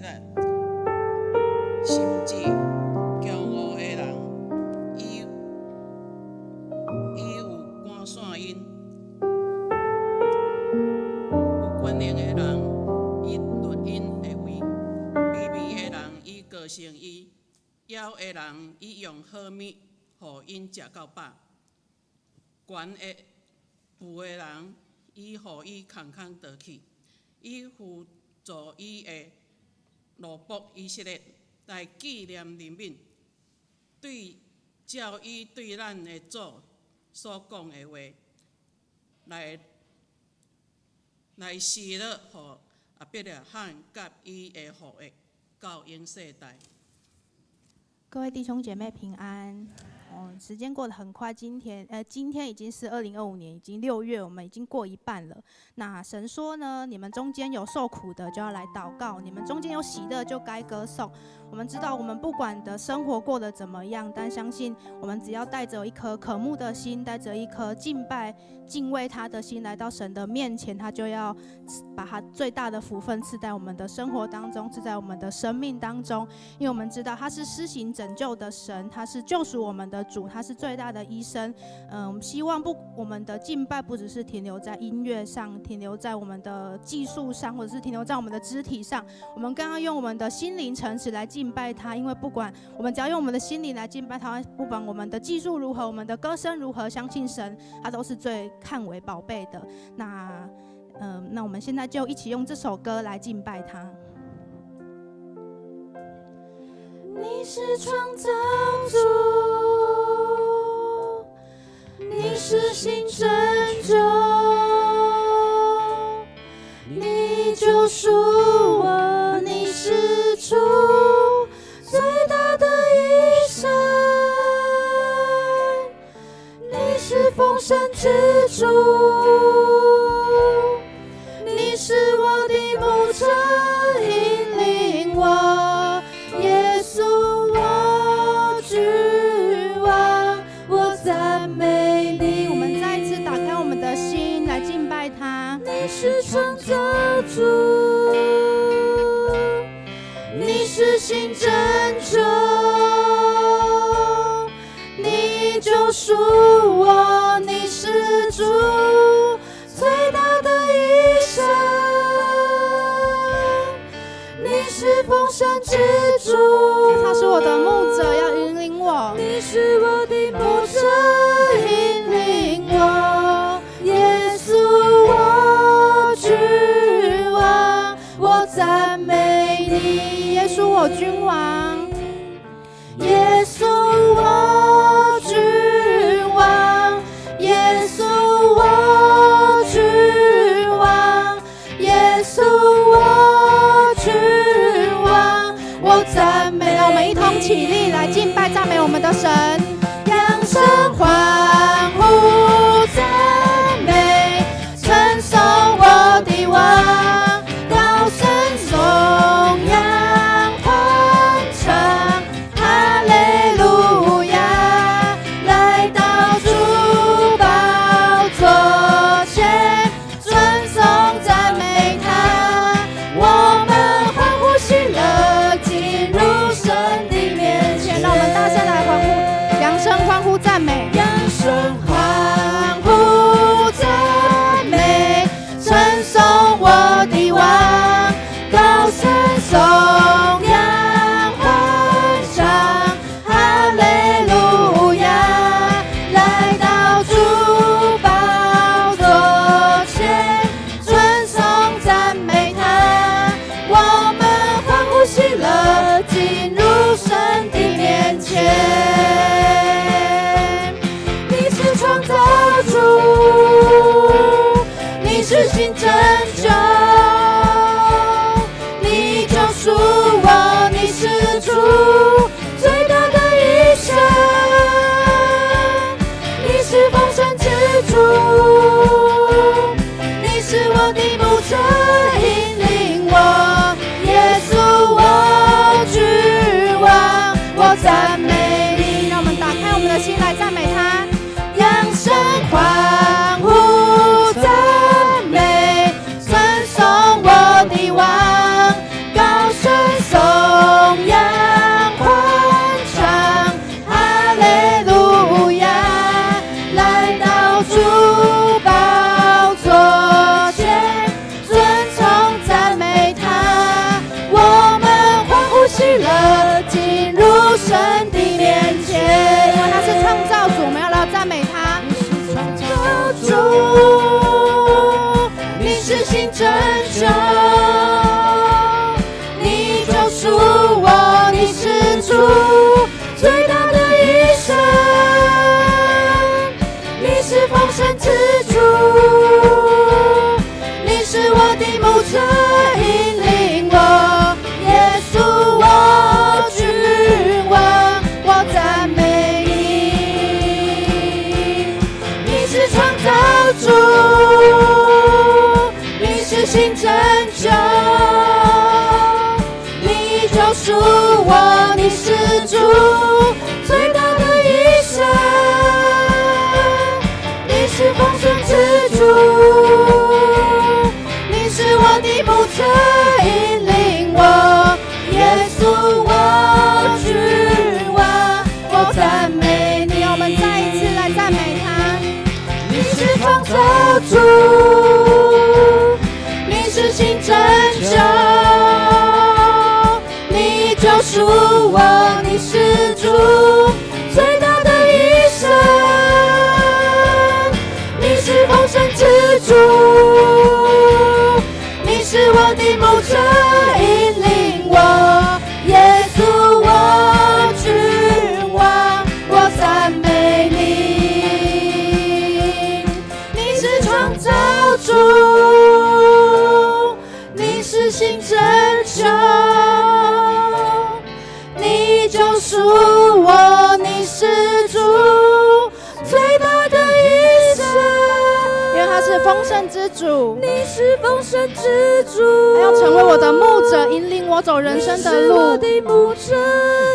列心志驕傲的人，伊有趕散𪜶；有權能的人，伊奪𪜶的位；卑微的人，伊高升伊；枵的人，伊用好物予𪜶食到飽；懸的富的人，伊予伊空空倒去。伊扶助伊的奴僕以色列，來紀念憐憫，對照伊對咱的祖所講的話，來施樂予亞伯拉罕佮伊的後裔到永世代。各位弟兄姐妹平安。哦，時間過得很快，今天已經是2025年，已經6月，我們已經過一半了。那神說呢，你們中間有受苦的就要來禱告，你們中間有喜樂就該歌頌。我們知道，我們不管的生活過得怎麼樣，但相信我們只要帶着一顆渴慕的心，帶着一顆敬拜、敬畏他的心來到神的面前，他就要把他最大的福分賜在我們的生活當中，賜在我們的生命當中。因為我們知道他是施行拯救的神，他是救贖我們的主，他是最大的醫生。我們希望不，我們的敬拜不只是停留在音樂上，停留在我們的技術上，或者是停留在我們的肢體上。我們更要用我們的心靈誠實來敬拜他，因為不管我們只要用我們的心靈來敬拜他，不管我們的技術如何，我們的歌聲如何，相信神他都是最看為寶貝的。那我們現在就一起用這首歌來敬拜他。你是創造主，你是新拯救，你救贖我，你是主最大的醫生，你是豐盛之主，你是我的牧者，引領我，耶穌我君王，我讚美你。我們再一次打開我們的心來敬拜他。你是創造主，你是新拯救，你救贖我，你是主最大的醫生，你是豐盛之主，他是我的牧者，要引領我。你是我的牧者，引領我，耶穌我君王，我讚美你。耶穌我君王，耶穌我君王，耶穌我君王，耶穌我君王，我讚美。讓我們一同起立來敬拜讚美我們的神。揚聲歡呼讚美，稱頌我的王，高聲頌揚歡唱，哈利路亞，來到主寶座前，尊頌讚美他，我們歡呼喜樂，進入神的面前。讓我們大聲來歡呼，揚主，最大的醫生，你是豐盛之主，你是我的牧者，引領我，耶穌我君王，我讚美你。讓我們再一次來讚美他。你是創造主，你是新拯救，你救贖我，你是主最大的醫生，你是豐盛之主，你是我的牧者，引領我，耶穌我君王，我讚美你。你是創造主，你是新拯救，你救贖我，你是主最大的醫生，因為他是豐盛之主，你是豐盛之主，他要成為我的牧者，引領我走人生的你是我路。的牧者，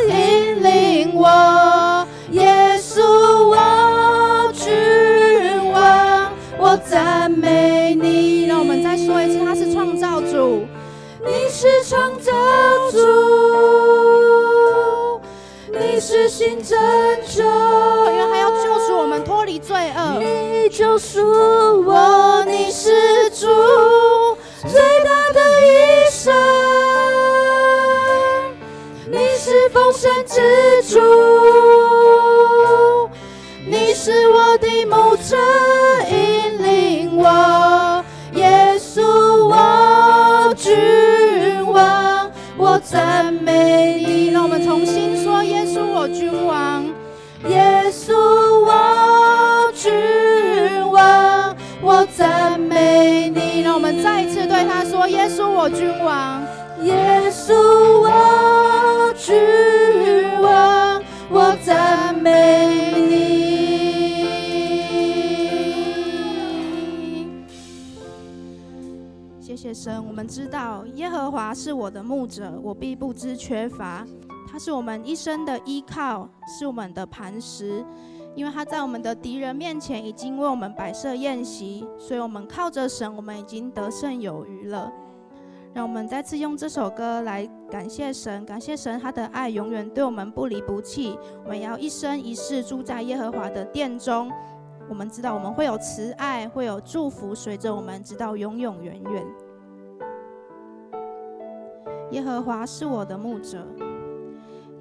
引領我，耶穌我君王，我讚美你。讓我們再說一次，他是創造主，你是創造主，你是新拯救，因為他要救贖我們脫離罪惡。你救贖我，你是主最大的醫生，你是豐盛之主，你是我的牧者，引領我，耶穌我君王，我讚美你。讓我們重新說，耶穌我君王，耶穌我君王，我讚美你。讓我們再一次對他說，耶穌我君王，耶穌我君王，我讚美你。謝謝神，我們知道耶和華是我的牧者，我必不致缺乏。他是我們一生的依靠，是我們的磐石。因為他在我們的敵人面前已經為我們擺設宴席，所以我們靠着神，我們已經得勝有餘了。讓我們再次用這首歌來感謝神，感謝神他的愛永遠對我們不離不棄。我們要一生一世住在耶和華的殿中。我們知道我們會有慈愛，會有祝福隨着我們，直到永永遠遠。耶和華是我的牧者，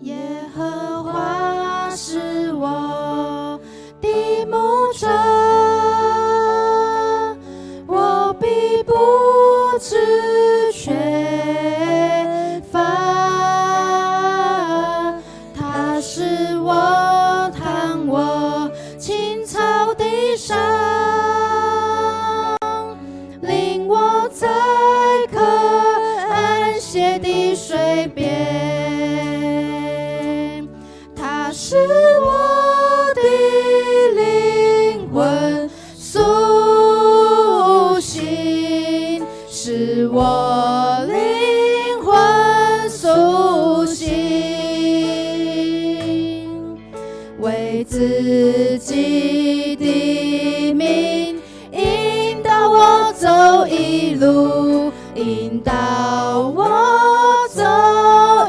耶和華是我的牧者，我必不致缺乏。他使我躺臥青草地上，領我在可安歇的水邊。他使我的靈魂甦醒，使我靈魂甦醒，為自己的名引導我走義路，引導我走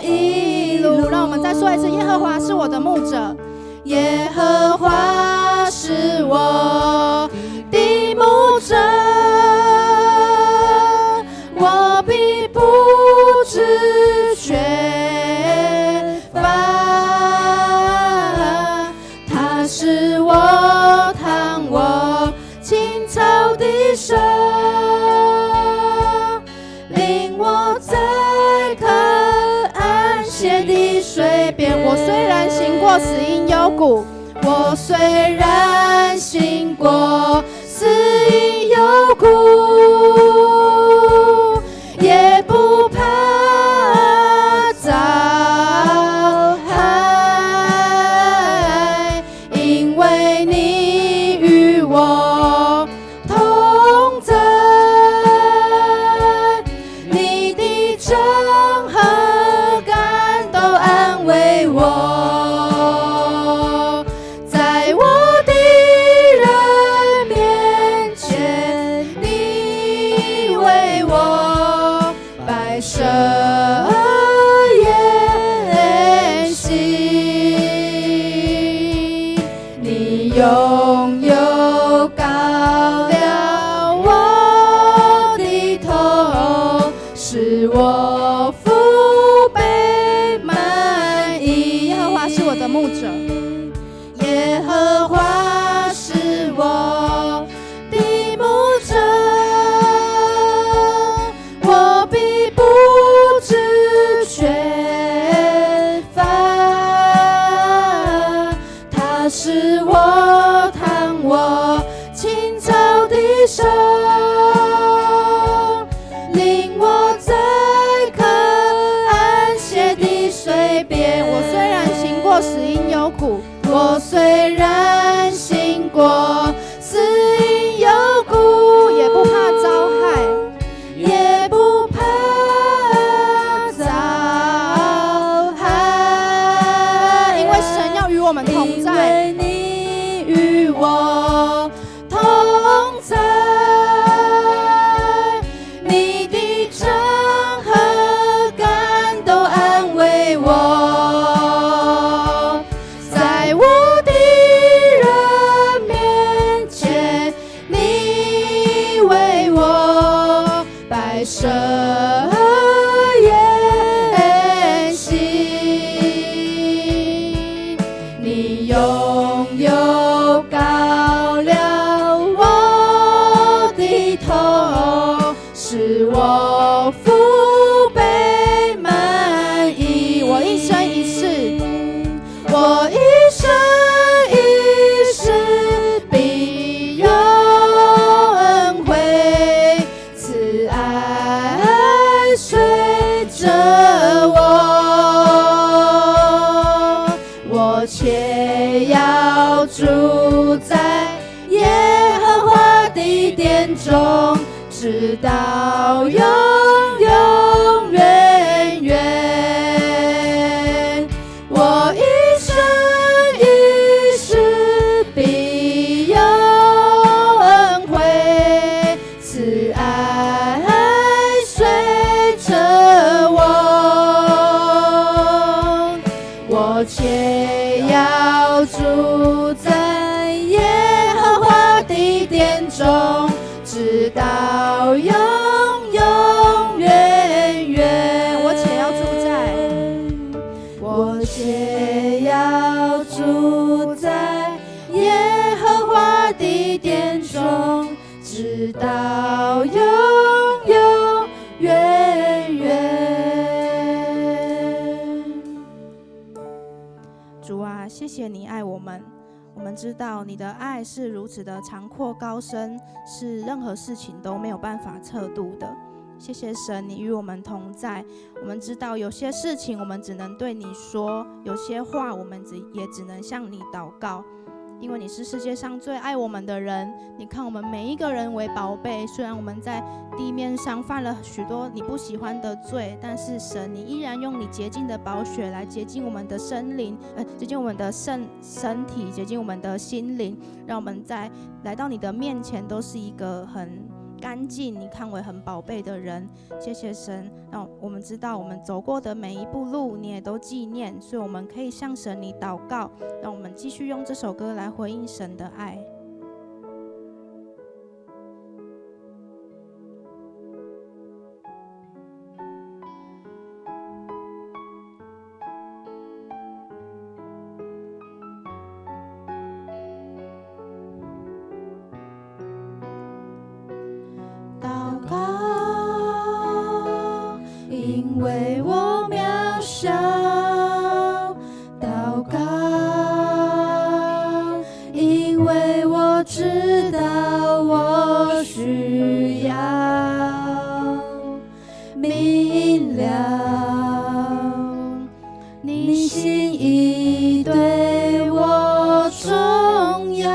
義路。讓我們再說一次，耶和華是我的牧者，耶和華是我的牧者，我必不致缺乏。他使我躺臥青草地上，領我在可安歇的水邊。我雖然行過死蔭幽谷，我雖然行過死蔭幽谷，也不怕遭害，因為你與我同在，你的杖和竿都安慰我。設筵席，你用油膏了我的頭，使我腹背滿溢。耶和華是我的牧者，耶和華是我的牧者，我必不致缺乏。他使我躺臥青草地上，領我在可安歇的水邊。我雖然行過死蔭幽谷，我雖然行過死蔭幽谷，也不怕遭害，也不怕遭害，因為神要與我們同在。因為你與我同在，你的杖和竿都安慰我，在我敵人面前，你為我擺設筵席，你用油膏了我的頭，使我腹背滿溢。我一生一世，我一生一世必有恩惠，慈愛隨著我，我且要住在耶和華的殿中，直到永永遠遠。我一生一世必有恩惠，慈愛隨著我，我且要住在耶和華的殿中，直到永永遠遠。我且要住在，我且要住在耶和華的殿中，直到永永遠遠。主啊，謝謝你愛我們。我們知道你的愛是如此的長闊高深，是任何事情都沒有辦法測度的。謝謝神，你與我們同在。我們知道有些事情我們只能對你說，有些話我們也只能向你禱告，因為你是世界上最愛我們的人。你看我們每一個人為寶貝，雖然我們在地面上犯了許多你不喜歡的罪，但是神，你依然用你潔淨的寶血來潔淨我們的身靈，潔淨我們的身體，潔淨我們的心靈，讓我們在來到你的面前都是一個很乾淨，你看為很寶貝的人。謝謝神，讓我們知道我們走過的每一步路，你也都紀念，所以我們可以向神你禱告。讓我們繼續用這首歌來回應神的愛。禱告，因為我渺小；禱告，因為我知道我需要明了你心意對我重要。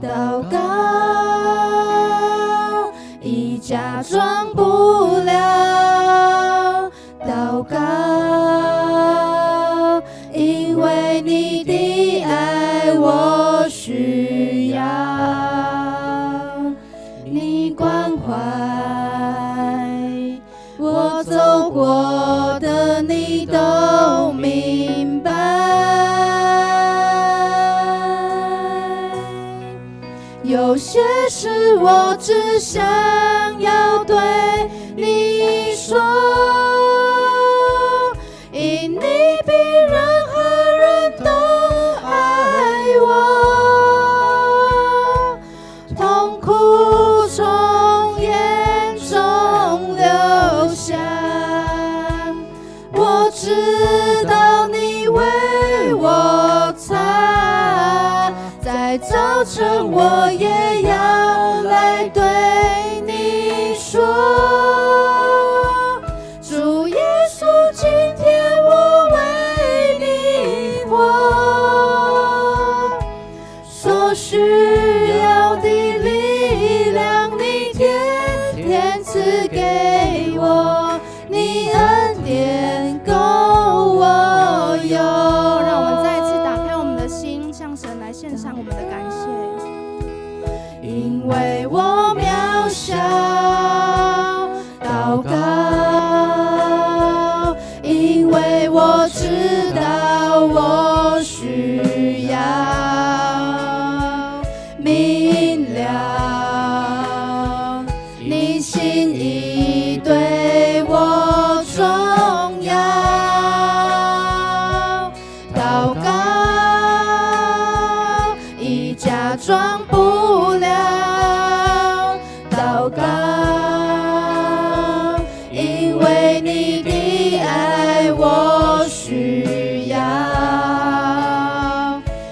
禱告已假裝不了，禱告，因為你的愛我需要，你關懷。你都明白。有些事我只想要對你說，因你比任何人都愛我，痛苦從眼中流下，我知道你為我擦，在早晨我也要來對你說，主耶穌，今天我為你活，所需要的力量，你天天賜給我，你恩典夠我用。讓我們再一次打開我們的心，向神來獻上我們的感謝。因為我渺小，禱告，因為我知道我需要明了，你心意對我重要，禱告已假裝不了，禱告，因為你的愛我需要，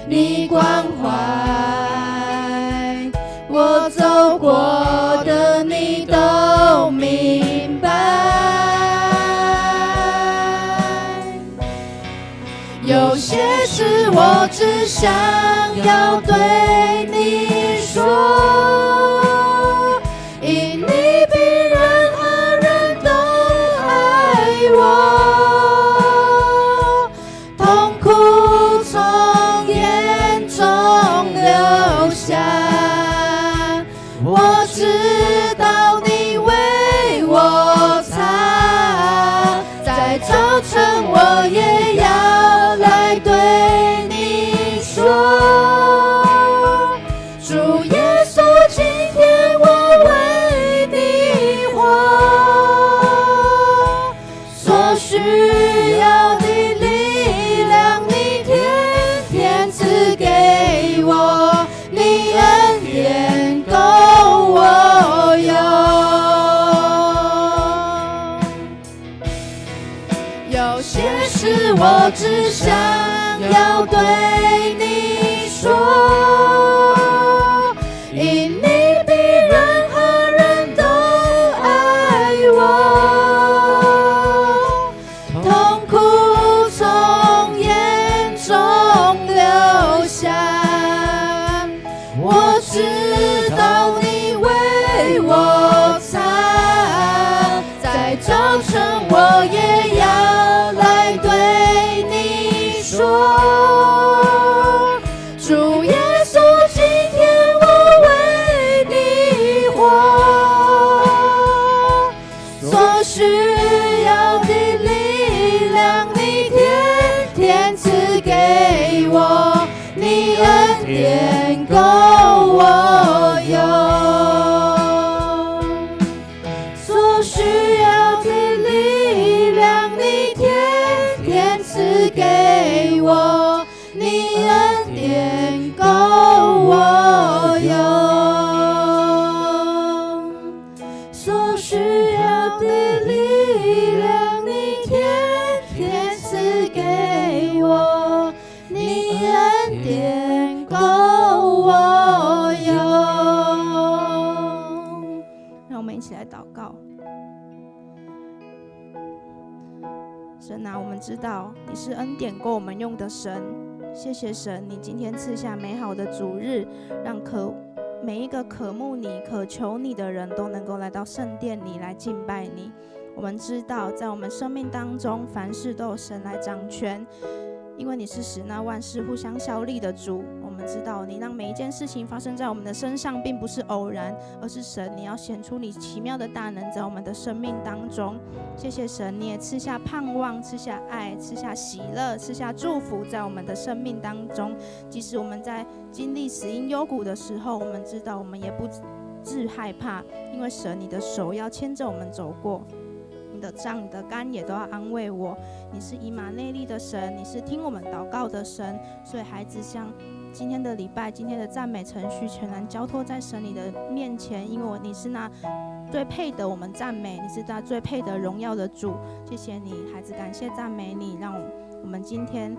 你關懷我走過的，你都明白。有些事我只想要對你說，因你比任何人都愛我，痛苦從眼中流下，我知道你為我擦，在早晨我也要來對你說，主耶穌，今天我為你活，所需要的力量，你天天賜給我，你恩典夠我用。有些事我只想要對你說，因你比任何人都愛我，痛苦從眼中流下，我知道你為我擦，在早晨我也要來對你說，主耶穌，今天我為你活，所需要的力量，你天天賜給我，你恩典夠我用。所需要的力量，你天天賜給我，你恩典夠我用。所需要的力量，你天天賜給我，你恩典夠我用。讓我們一起來禱告。神啊，我們知道你是恩典夠我們用的神，謝謝神，你今天賜下美好的主日，讓每一個渴慕你、渴求你的人都能夠來到聖殿裡來敬拜你。我們知道，在我們生命當中，凡事都有神來掌權。因為你是使那萬事互相效力的主。我們知道你讓每一件事情發生在我們的身上，並不是偶然，而是神你要顯出你奇妙的大能在我們的生命當中。謝謝神，你也賜下盼望，賜下愛，賜下喜樂，賜下祝福在我們的生命當中。即使我們在經歷死蔭幽谷的時候，我們知道我們也不致害怕，因為神你的手要牽着我們走過。你的杖、你的竿也都要安慰我。你是以馬內利的神，你是聽我們禱告的神，所以孩子將今天的禮拜、今天的讚美程序，全然交託在神你的面前，因為你是那最配得我們讚美，你是那最配得榮耀的主。謝謝你，孩子，感謝讚美你，讓我們今天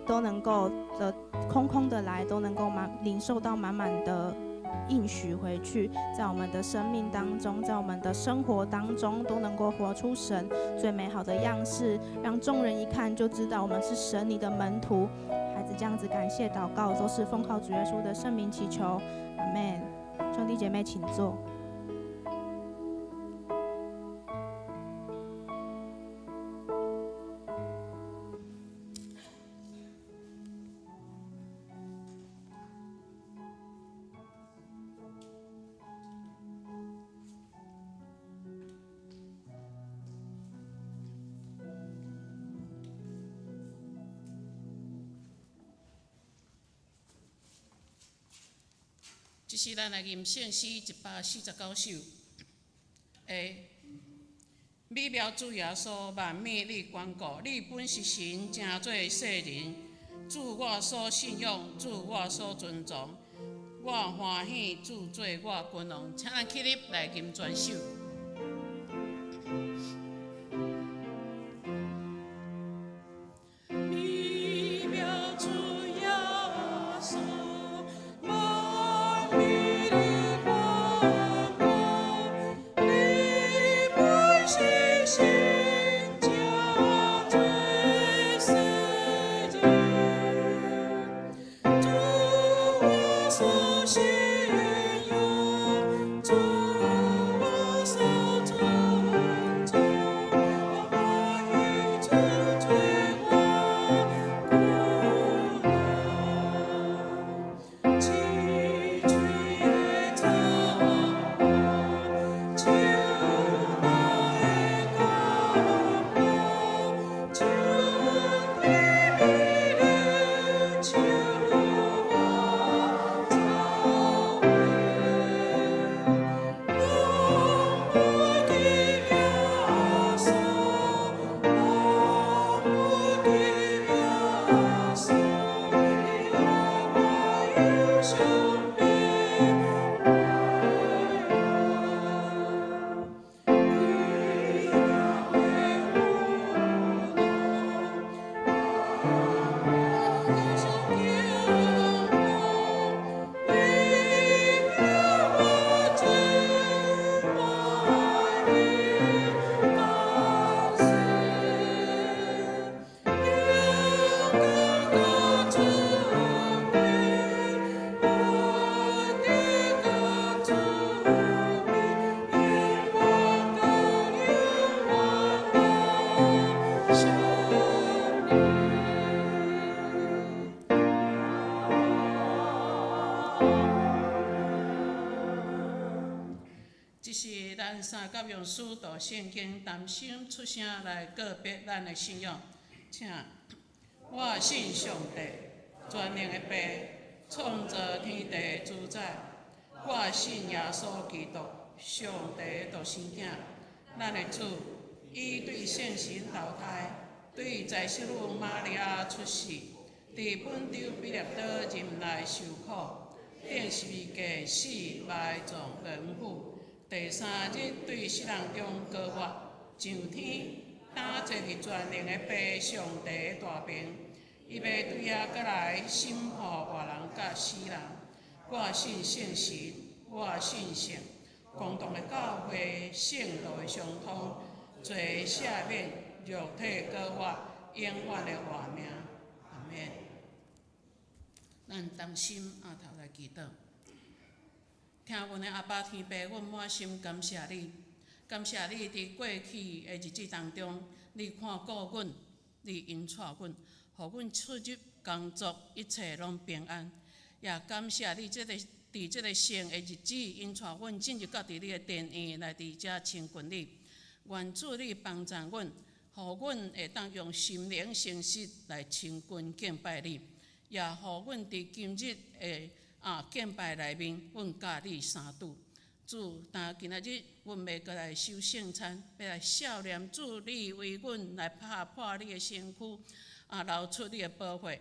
都能夠的空空的來，都能夠滿領受到滿滿的應許回去，在我們的生命當中，在我們的生活當中，都能夠活出神最美好的樣式，讓眾人一看就知道我們是神你的門徒。孩子這樣子感謝禱告，都是奉靠主耶穌的聖名祈求，阿們。兄弟姐妹請坐。這是咱來吟聖詩149首。美妙主耶穌，萬物你管顧，你本是神，成做世人，主我所信仰，主我所尊崇，我歡喜主做我君王，請咱起立來吟全首。美妙主耶穌，萬物你管顧，你本是神，成做世人，主我所信仰，主我所尊崇，我歡喜主做我君王。青翠的草，手拿的甘露，春天美丽秋花草味，拢不及耶穌，拢不及耶穌，伊予我有上美榮，奇妙的有你叫我真愛感謝，勇敢的主命，穩定的主命，永遠到永遠相連。這是咱三甲用使徒聖經同心出聲來告別咱的信仰，請我信上帝，全能的父，創造天地主宰。我信耶穌基督，上帝的獨生囝，咱的主，伊對聖神投胎，對在聖女瑪利亞出世，佇本丟彼拉多忍耐受苦，釘十字架死埋葬人死。第三日對死人中復活，上天，擔坐佇全能的父上帝的大爿，伊欲對遐閣來審判活人佮死人。我信聖神，我信聖公同的教會，聖徒的相通，罪赦免，肉體復活，永遠的活命。阿們。咱同心徛頭來祈禱。聽阮的阿爸天父，阮滿心感謝你，感謝你佇過去的日子當中，你看顧阮，你引帶阮，予阮出入工作一切攏平安。也感謝你這个佇這个聖的日子，引帶阮進入到佇你的殿院來佇遮親近你。願主你幫助阮，予阮會當用心靈誠實來親近敬拜你，也予阮佇今日的敬拜內面，阮佮你相拄。主，但今仔日阮欲閣來守聖餐，欲來數念主你為阮來拍破你的身軀，流出你的寶血，予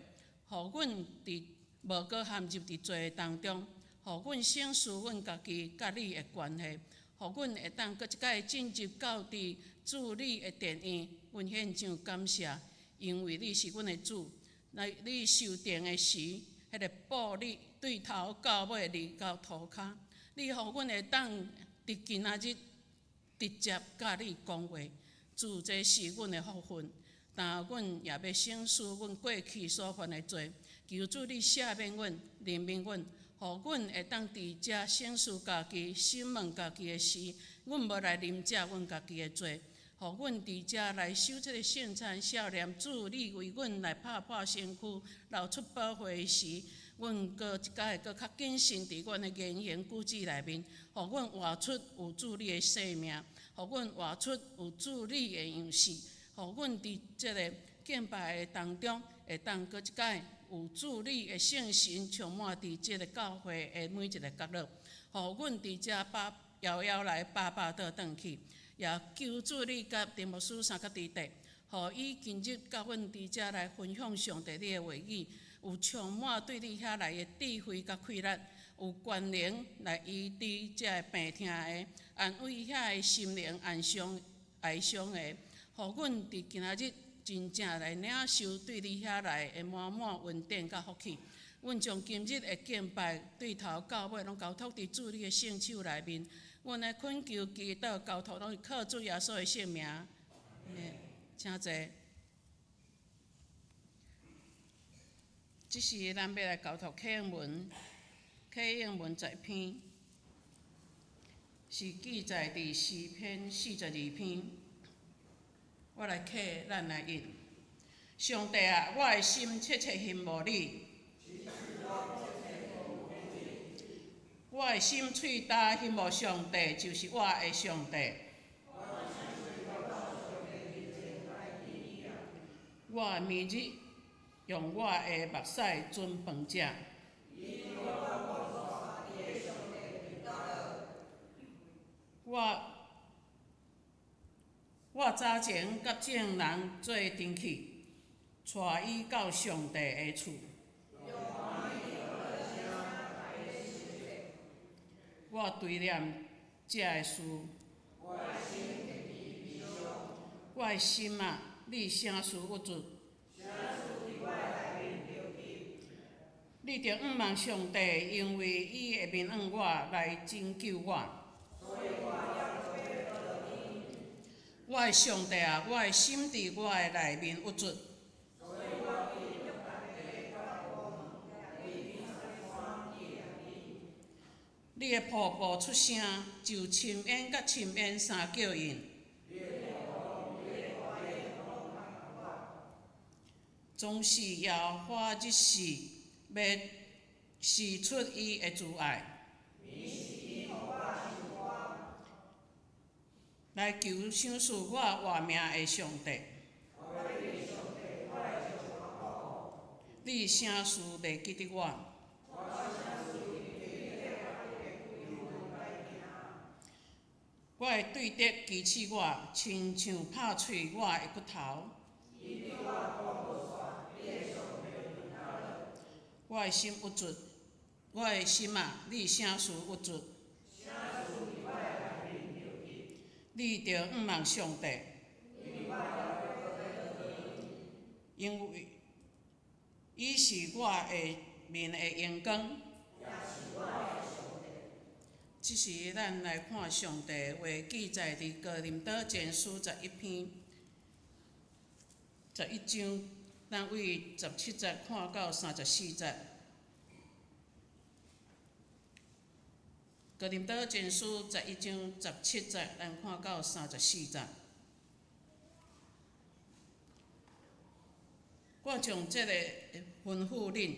阮佇無閣陷入佇罪當中，予阮省思阮家己佮你的關係，予阮會當閣一擺進入到佇主你的殿院，阮獻上感謝，因為你是阮的主。來你受釘的時，彼个布你對頭到尾流到塗跤，你予阮會當佇今仔日直接佮你講話，主這是阮的福分。但阮也欲省思阮過去所犯的罪，求主你赦免阮、憐憫阮，予阮會當佇遮省思家己、審問家己的時，阮無來啉食阮家己的罪，予阮佇遮來守這个聖餐，數念主你為阮來拍破身軀、流出寶血的時，阮閣一擺閣較謹慎佇阮的言行舉止內面，予阮活出有主你的生命，予阮活出有主你的樣式，予阮佇這个敬拜的當中，會當閣一擺有主你的聖神充滿佇這个教會的每一个角落，予阮佇遮巴搖搖來巴巴倒轉去，也求主你佮陳牧師三佮弟弟，予伊今日佮阮佇遮來分享上帝你的話語，有充滿對你遐來的智慧佮氣力，有權能來醫治這个病痛的，安慰遐个心靈哀傷哀傷的，予阮佇今仔日真正來領受對你遐來的滿滿恩典佮福氣。阮將今日的敬拜對頭到尾攏交託佇主你的聖手內面。阮的懇求祈禱交託攏是靠主耶穌的聖名。請坐。這時咱欲來交託啟應文，啟應文11篇，是記載佇詩篇42篇。我來啟，咱來讀。上帝啊，我的心切切欣慕你。我的心喙焦欣慕上帝，就是我的上帝。我明日用我的目屎準飯食。我我早前佮眾人做陣去，帶伊到上帝的厝。我追念這个事。我的心啊，你啥事鬱卒？你著仰望上帝，因為伊會面向我來拯救我。我的上帝啊，我的心佇我的內面鬱卒。你的瀑布出聲，就深淵佮深淵相叫應。總是耶和華日時欲釋出伊的慈愛，來求賞賜我活命的上帝。你啥事袂記得我？我的對敵譏刺我，親像拍碎我的骨頭。我的心鬱卒，我的心啊，你啥事鬱卒？你著仰望上帝，因為伊是我的面的榮光。這時，咱來看上帝的話記載佇哥林多前書11篇11章，咱對17節看到34節。哥林多前書11章17節，咱看到34節。我將這个吩咐恁，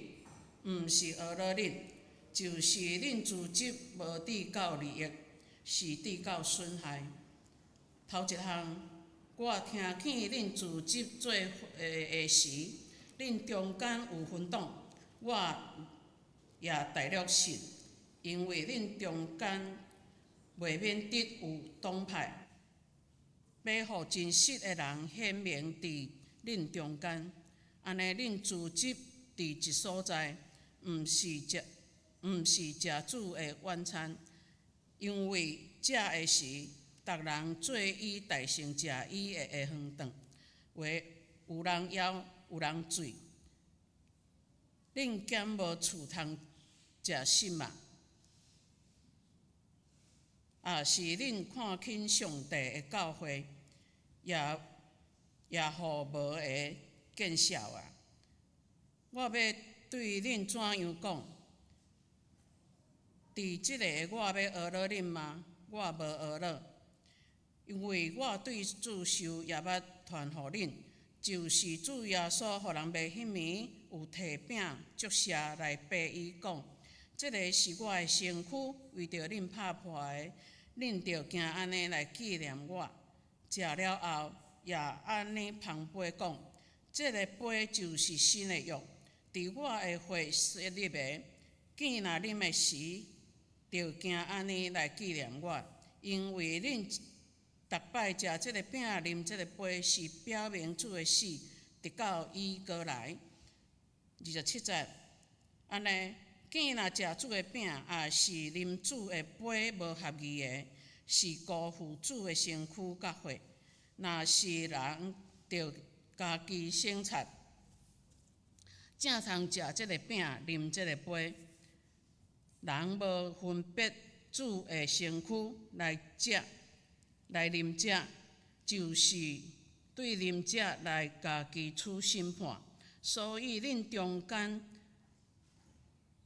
毋是呵咾恁，就是恁組織無致到利益，是致到損害。頭一項，我聽見恁組織做會的時，恁中間有分黨，我也大略信，因為恁中間袂免得有黨派，欲予真實的人顯明佇恁中間。按呢，恁聚集佇一所在，毋是食主的晚餐，因為食的時，逐人做伊大先食伊的下昏頓，有人枵，有人醉。恁敢無厝通食食物？抑是恁看輕上帝的教會，也予無的見笑啊！我欲對恁怎樣講？佇這个我欲呵咾恁嗎？我無呵咾，因為我對主受抑捌傳予恁，就是主耶穌予人賣彼暝，有提餅祝謝來擘伊講：這个是我的身軀，為著恁拍破的，恁著經按呢來紀念我。食了後，也按呢捧杯講：這个杯就是新的約，佇我的血設立的。見若啉的時，著經按呢來紀念我，因為恁逐擺食這个餅、啉這個杯，是表明主的死，直到伊閣來。27節，按呢，見若食主的餅，抑是啉主的杯無合宜的，是辜負主的身軀佮血。若是人著家己省察，才通食這個餅、啉這個杯。人無分別主的身軀來食、來啉者，就是對啉者來家己處審判。所以恁中間，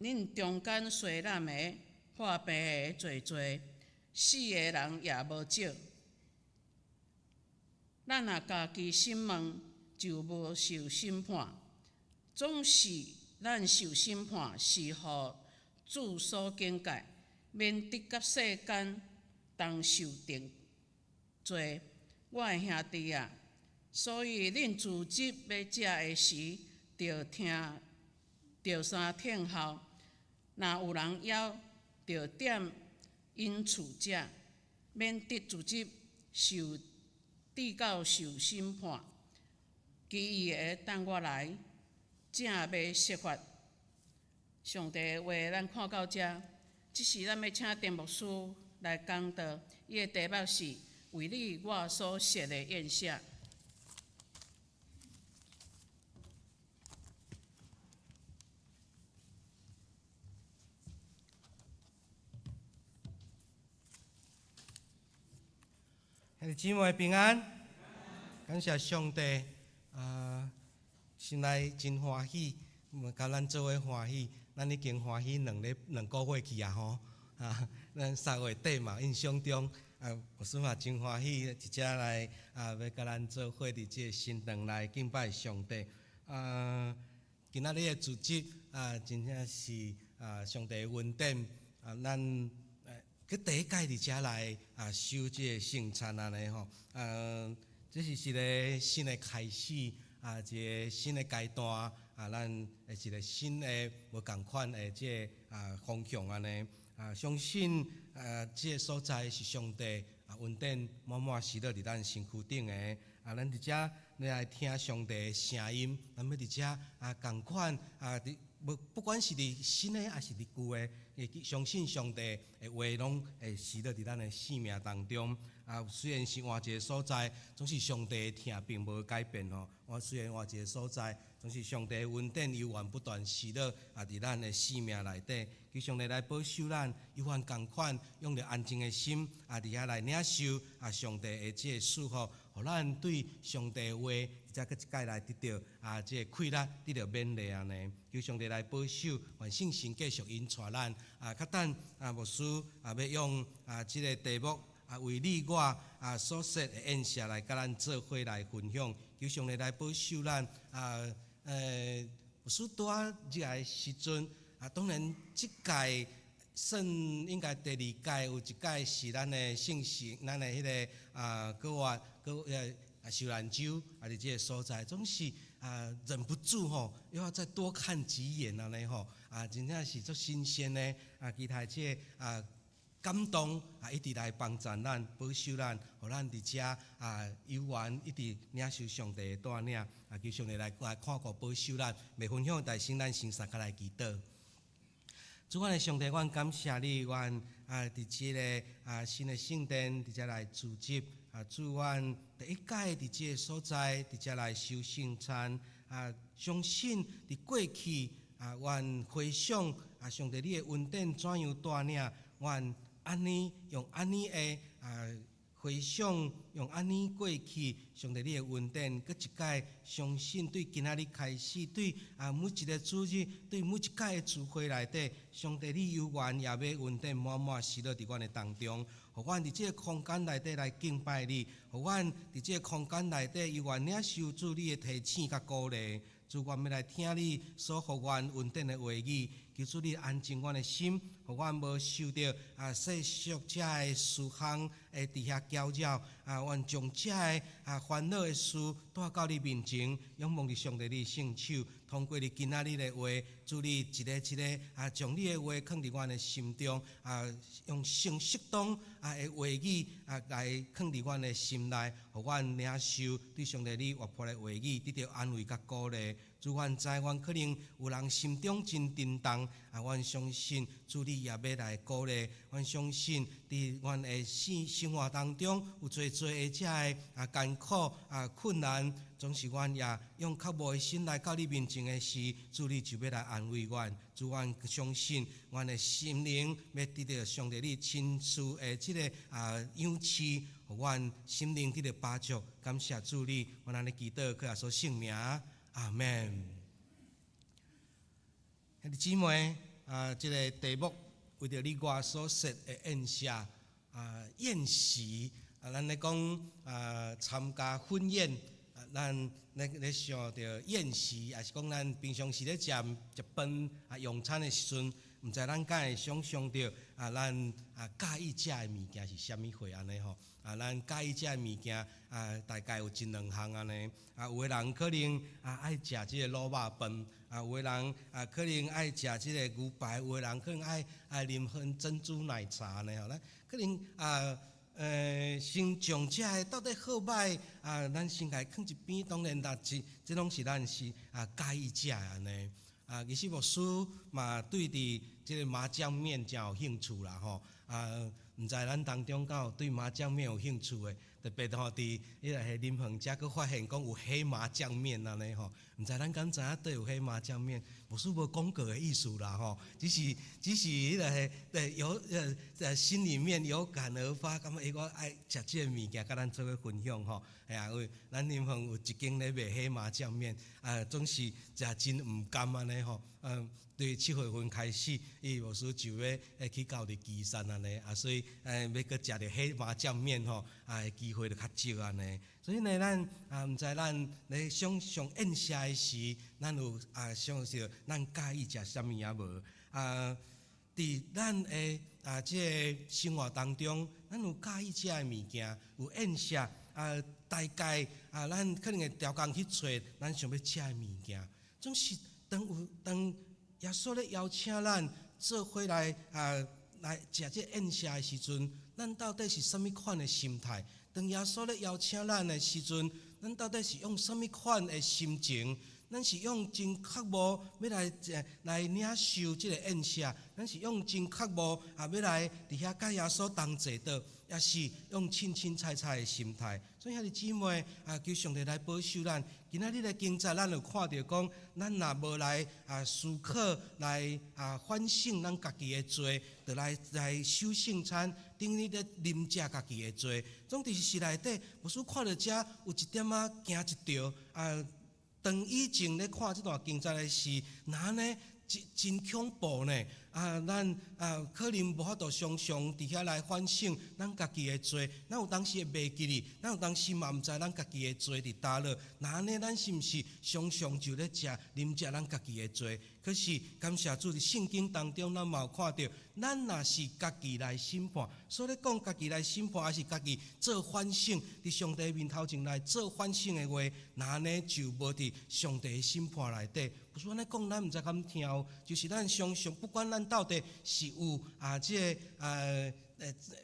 恁中間衰懶的、破病的濟濟，死的人也無少。咱若家己審問，就無受審判。總是咱受審判，是予主所警戒，免得佮世間同受定罪。我的兄弟啊，所以恁組織欲食的時，著聽，著相聽候。若有人枵，著踮𪜶厝食，免得組織受致到受審判。其餘的等我來，才欲說法。上帝的話，咱看到遮，這時咱欲請鄧牧師來講道，伊的題目是為你我所設的宴席。兄弟姊妹平安，感謝上帝啊！心內真歡喜，共咱做伙歡喜，咱已經歡喜2個月去啊吼！啊，咱3月底嘛，印象中啊，牧師嘛真歡喜，佇遮來啊，欲共咱做伙佇這个新堂來敬拜上帝。啊，今仔日的主題啊，真正是啊，上帝的恩典啊，咱。閣第一擺佇遮來啊，守這个聖餐按呢吼，啊，這是一个新的開始啊，一个新的階段啊，咱會一个新的無仝款的這个啊方向按呢啊，相信啊，這个所在是上帝啊恩典滿滿施落佇咱身軀頂的啊，咱佇遮來聽上帝的聲音，咱欲佇遮啊仝款啊佇。無不管是佇新的抑是佇舊的，會相信上帝的話攏會實落佇咱的生命當中。啊，雖然是換一個所在，總是上帝的疼並無改變吼。我雖然換一個所在，總是上帝的恩典猶原不斷施落啊，佇咱的生命內底。求上帝來保守咱，猶原仝款，用著安靜的心啊，佇遐來領受啊，上帝的這个祝福，予咱對上帝的話，才閣一擺來得著啊，這个氣力得著勉勵按呢。求上帝來保守，願聖神繼續引帶咱啊，較等啊，牧師啊，欲用啊，這个題目啊，為你我啊所設的宴席來共咱做伙來分享。求上帝來保守咱啊。牧師拄仔入來時陣，啊，當然這屆算應該第二屆，有一屆是咱的聖城，咱的彼个啊，閣活閣受難週啊，佇這个所在，總是啊忍不住吼，又要再多看幾眼按呢吼，啊，真正是足新鮮的啊，其他這个啊感動啊，一直來幫助咱，保守咱，予咱佇遮啊猶原一直領受上帝的帶領啊，求上帝來看顧保守咱。袂分享，但先咱先三跤來祈禱。主，阮的上帝，阮感謝你，阮啊佇這个啊新的聖殿佇遮來聚集啊，主，阮第一屆佇這个所在佇遮來守聖餐啊，相信佇過去啊，阮回想啊，上帝你的恩典怎樣帶領阮按呢用按呢的啊回想，用按呢過去上帝你的恩典，閣一擺相信對今仔日開始，對啊每一个主日，對每一屆的聚會內底，上帝你猶原也欲恩典滿滿施落佇阮的當中，予阮佇這个空間內底來敬拜你，予阮佇這個空間內底猶原領受主你的提醒佮鼓勵。主，阮欲來聽你所予阮恩典的話語，求主你安靜阮的心，予阮無受著啊世俗遮的事項會佇遐攪擾，啊，阮將遮的啊煩惱的事帶到你面前，仰望佇上帝你聖手，通過你今仔日的話，主你一个一个啊，將你的話囥佇阮的心中，啊，用上適當啊的話語啊來囥佇阮的心內，予阮領受對上帝你活潑的話語，得著安慰佮鼓勵。主，阮知阮可能有人心中真沉重，啊，阮相信主你也欲來鼓勵。阮相信佇阮的生活當中有濟濟的遮的啊艱苦啊困難，總是阮也用渴慕的心來到你面前的時，主你就欲來安慰阮。主，阮相信阮的心靈欲得著上帝你親賜的這个啊養飼，予阮心靈得著飽足。感謝主你，阮按呢祈禱，靠耶穌聖名。阿門。兄弟姊妹，啊，這个題目為著你我所設的宴席，啊，宴席，啊，咱咧講啊，參加婚宴，啊，咱咧想著宴席，抑是講咱平常時咧食食飯啊用餐的時陣，毋知咱敢會想像著啊，咱啊佮意食的物件是啥物貨按呢吼？啊，咱佮意食的物件啊，大概有一兩項按呢。啊，有的人可能啊愛食這个滷肉飯，啊，有的人啊可能愛食這个牛排，有的人可能愛啉喝珍珠奶茶按呢吼。咱可能啊，先將這个到底好䆀啊，咱先共伊囥一邊。當然，但是這攏是咱是啊佮意食的按呢。啊，其實牧師嘛對佇這个麻醬麵誠有興趣啦吼。啊，毋知咱當中敢有對麻醬麵有興趣的？特別吼，佇彼个林園遮閣發現講有黑麻醬麵按呢吼，毋知咱敢知影佗有黑麻醬麵？牧師無廣告的意思啦吼，只是彼个對有心裡面有感而發，感覺我愛食這个物件，佮咱做伙分享吼。嘿啊，因為咱林園有一間咧賣黑麻醬麵，啊，總是食真毋甘按呢吼。嗯，對7月份開始，伊牧師就欲去到佇旗山按呢，啊，所以欲閣食著黑麻醬麵吼，啊，機會就較少按呢。所以呢，咱啊，毋知咱咧想像宴席的時，咱有啊想著咱佮意食啥物仔無？啊，佇咱的啊這个生活當中，咱有佮意食的物件，有宴席啊，大概啊，咱可能會刁工去揣咱想欲食的物件，總是當有當耶穌咧邀請咱做伙來啊來食這宴席的時陣，咱到底是啥物款的心態？當耶穌咧邀請咱的時陣，咱到底是用啥物款的心情？咱是用真渴慕欲來來領受這个宴席，咱是用真渴慕啊欲來佇遐佮耶穌同坐倒，抑是用凊凊彩彩的心態？所以兄弟姊妹啊，求上帝來保守咱。今仔日的經節，咱有看著講，咱若無來啊思考，來啊反省咱家己的罪，就來守聖餐，等於咧啉食家己的罪。總佇詩內底，牧師看著遮有一點仔驚一著啊。當以前咧看這段經節的時，若按呢真真恐怖呢！啊，咱啊可能無法度常常佇遐來反省咱家己的罪，咱有當時會袂記得，咱有當時嘛毋知咱家己的罪佇佗落。若按呢，咱是毋是常常就咧食、啉食咱家己的罪？可是感謝主，佇聖經當中，咱嘛有看著，咱若是家己來審判，所以講家己來審判，抑是家己做反省，佇上帝面頭前來做反省的話，若按呢就無佇上帝的審判內底。不是按呢講，咱毋知敢聽有，就是咱常常不管咱到底是有啊，這个啊。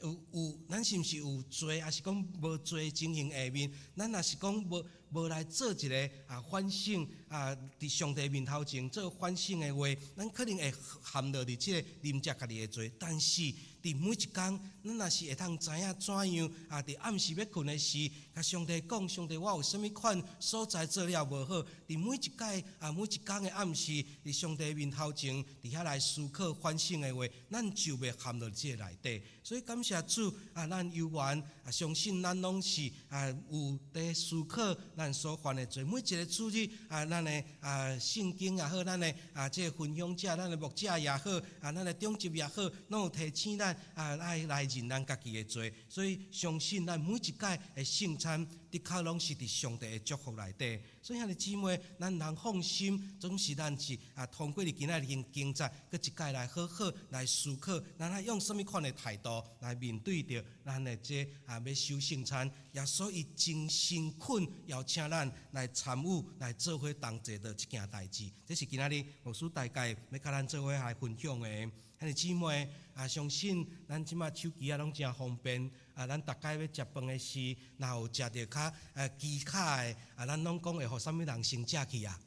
有有，咱是毋是有罪，抑是講無罪情形下面，咱若是講無來做一个啊反省啊，佇上帝面頭前做反省的話，咱可能會陷落佇這個啉食家己的罪。但是佇每一工，咱若是會通知影怎樣啊，佇暗時欲睏的時，共上帝講，上帝，我有啥物款所在做了無好？佇每一擺啊，每一工的暗時，佇上帝面頭前，佇遐來思考反省的話，咱就袂陷落這個內底。所以感謝主啊，咱有緣啊，相信咱攏是啊有佇思考咱所犯的罪。每一個主日啊，咱的啊聖經也好，咱的啊這個分享者，咱的牧者也好，啊咱的長執也好，攏有提醒咱啊愛來認咱家己的罪。所以相信咱每一擺的聖餐，的確攏是佇上帝的祝福內底。所以兄弟姊妹，咱通放心，總是咱是啊通過佇今仔日經節，閣一擺來好好來思考，咱愛用啥物款的態度來面對著咱的這啊欲守聖餐。耶穌伊真誠懇邀請咱來參與，來做伙同齊的這件代誌。這是今仔日牧師大概欲共咱做伙來分享的。兄弟姊妹啊，相信咱這馬手機仔攏誠方便啊，咱逐擺欲食飯的時，若有食著較機巧的啊，咱攏講會予啥物人先食去啊？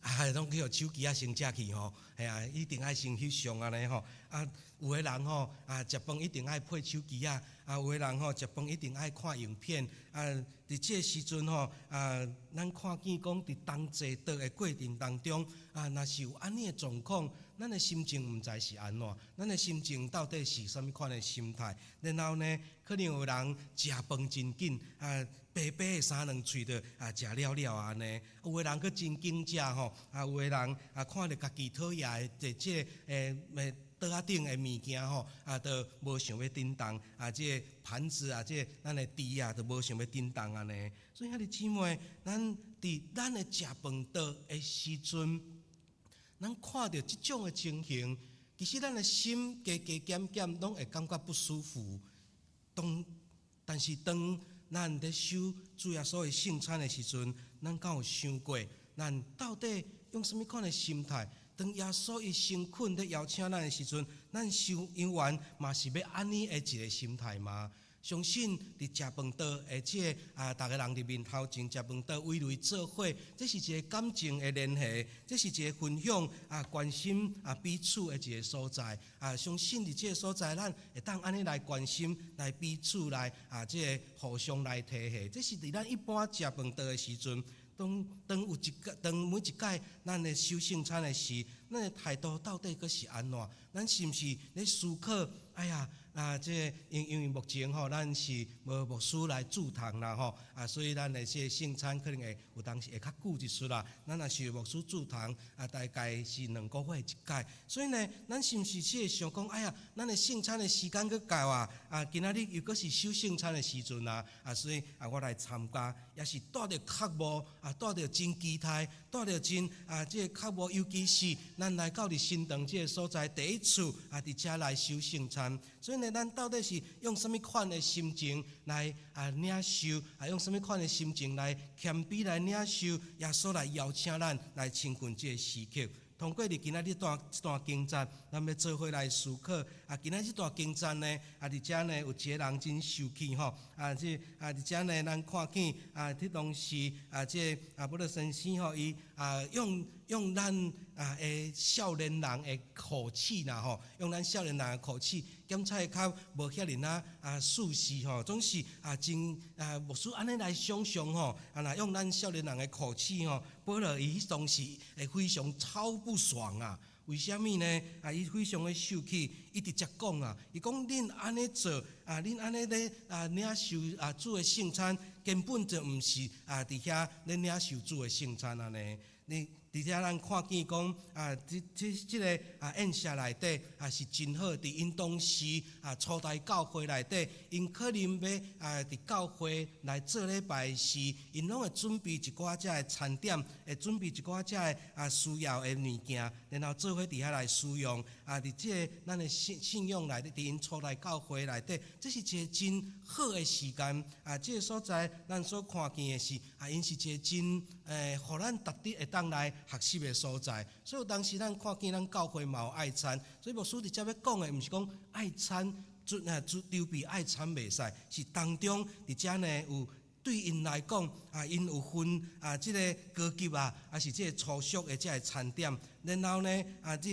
啊，攏去予手機仔先食去吼，嘿啊，一定愛先翕相按呢吼。啊，有的人吼啊，食飯一定愛配手機仔，啊，有的人吼食飯一定愛看影片。啊，佇這个時陣吼，啊，咱看見講佇同齊桌的過程當中，啊，若是有按呢的狀況，咱的心情毋知是按怎，咱的心情到底是啥物款的心態？然後呢，可能有人食飯真緊，啊，白白的三兩喙就啊食了了按呢。有的人閣真緊食吼，啊，有的人啊看著家己討厭的這個桌仔頂的物件吼，啊，都無想欲振動，啊，這个盤子啊，這个咱的箸啊，都無想欲振動按呢。所以兄弟姊妹，咱佇咱的食飯桌的時陣，咱看著這種的情形，其實咱的心加加減減攏會感覺不舒服。當但是當咱佇守主耶穌的聖餐的時陣，咱敢有想過，咱到底用啥物款的心態？當耶穌伊誠懇咧邀請咱的時陣，咱受猶原嘛是欲按呢的一个心態嗎？相信佇食飯桌的這个啊，逐个人佇面頭前食飯桌圍內做伙，這是一个感情的聯繫，這是一个分享啊、關心啊彼此的一个所在啊。相信佇這个所在，咱會當按呢來關心、來彼此來啊，這个互相來提攜。這是佇咱一般食飯桌的時陣。當當有一個當每一擺咱咧守聖餐的時，咱的態度到底閣是按怎？咱是毋是咧思考？哎呀，啊，這个因為目前吼，咱是無牧師來主堂啦吼，啊，所以咱的這个聖餐可能會有當時會較久一絲啦。咱若是有牧師主堂，啊，大概是2個月一擺。所以呢，咱是毋是會想講，哎呀，咱的聖餐的時間閣到啊，啊，今仔日又閣是守聖餐的時陣啊，啊，所以啊，我來參加，抑是帶著渴慕啊，帶著真期待，帶著真啊，這個渴慕，尤其是咱來到佇新堂這个所在第一次啊，佇遮來守聖餐。所以呢，咱到底是用啥物款的心情來啊領受，啊用啥物款的心情來謙卑來領受耶穌來邀請咱來親近這个時刻。通過佇今仔日這段經節，咱欲做伙來思考。啊，今仔這段經節呢，啊，佇遮呢有一个人真受氣吼。啊，這啊，佇遮呢，咱看見啊，彼當時啊，這个啊，保羅先生吼，伊啊用咱啊的少年人的口氣啦吼，用咱少年人的口氣，檢查較無遐爾仔啊舒適吼，總是啊真啊牧師按呢來想像吼，啊若用咱少年人的口氣吼，保羅伊彼當時會非常超不爽啊！為啥物呢？啊，伊非常的受氣，伊直接講啊，伊講恁按呢做啊，恁按呢咧啊領受啊主的聖餐，根本就毋是啊佇遐咧領受主的聖餐按呢。你佇遮咱看見講啊，這個啊宴席內底啊是真好，佇𪜶當時啊初代教會內底，𪜶可能欲啊佇教會來做禮拜時，𪜶攏會準備一寡這个餐點，會準備一寡這个啊需要的物件，然後做伙佇遐來使用。啊，佇這個咱的信仰內底，佇𪜶初代教會內底，這是一個真好的時間。啊，這個所在咱所看見的是啊，𪜶是一個真予咱值得會當來學習的所在。所以當時咱看見咱教會嘛有愛餐，所以牧師佇遮欲講的，毋是講愛餐準啊準籌備愛餐袂使，是當中佇遮呢有對𪜶來講啊，𪜶有分啊，這个高級啊，抑是這个粗俗的這个餐點。然後呢，啊，這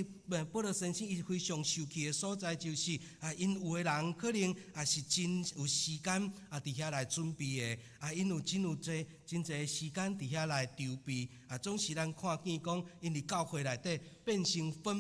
保羅先生伊非常受氣的所在就是啊，𪜶有的人可能啊是真有時間啊，佇遐來準備的，啊，𪜶有真有濟真濟時間佇遐來籌備，啊，總是咱看見講，𪜶佇教會內底變成分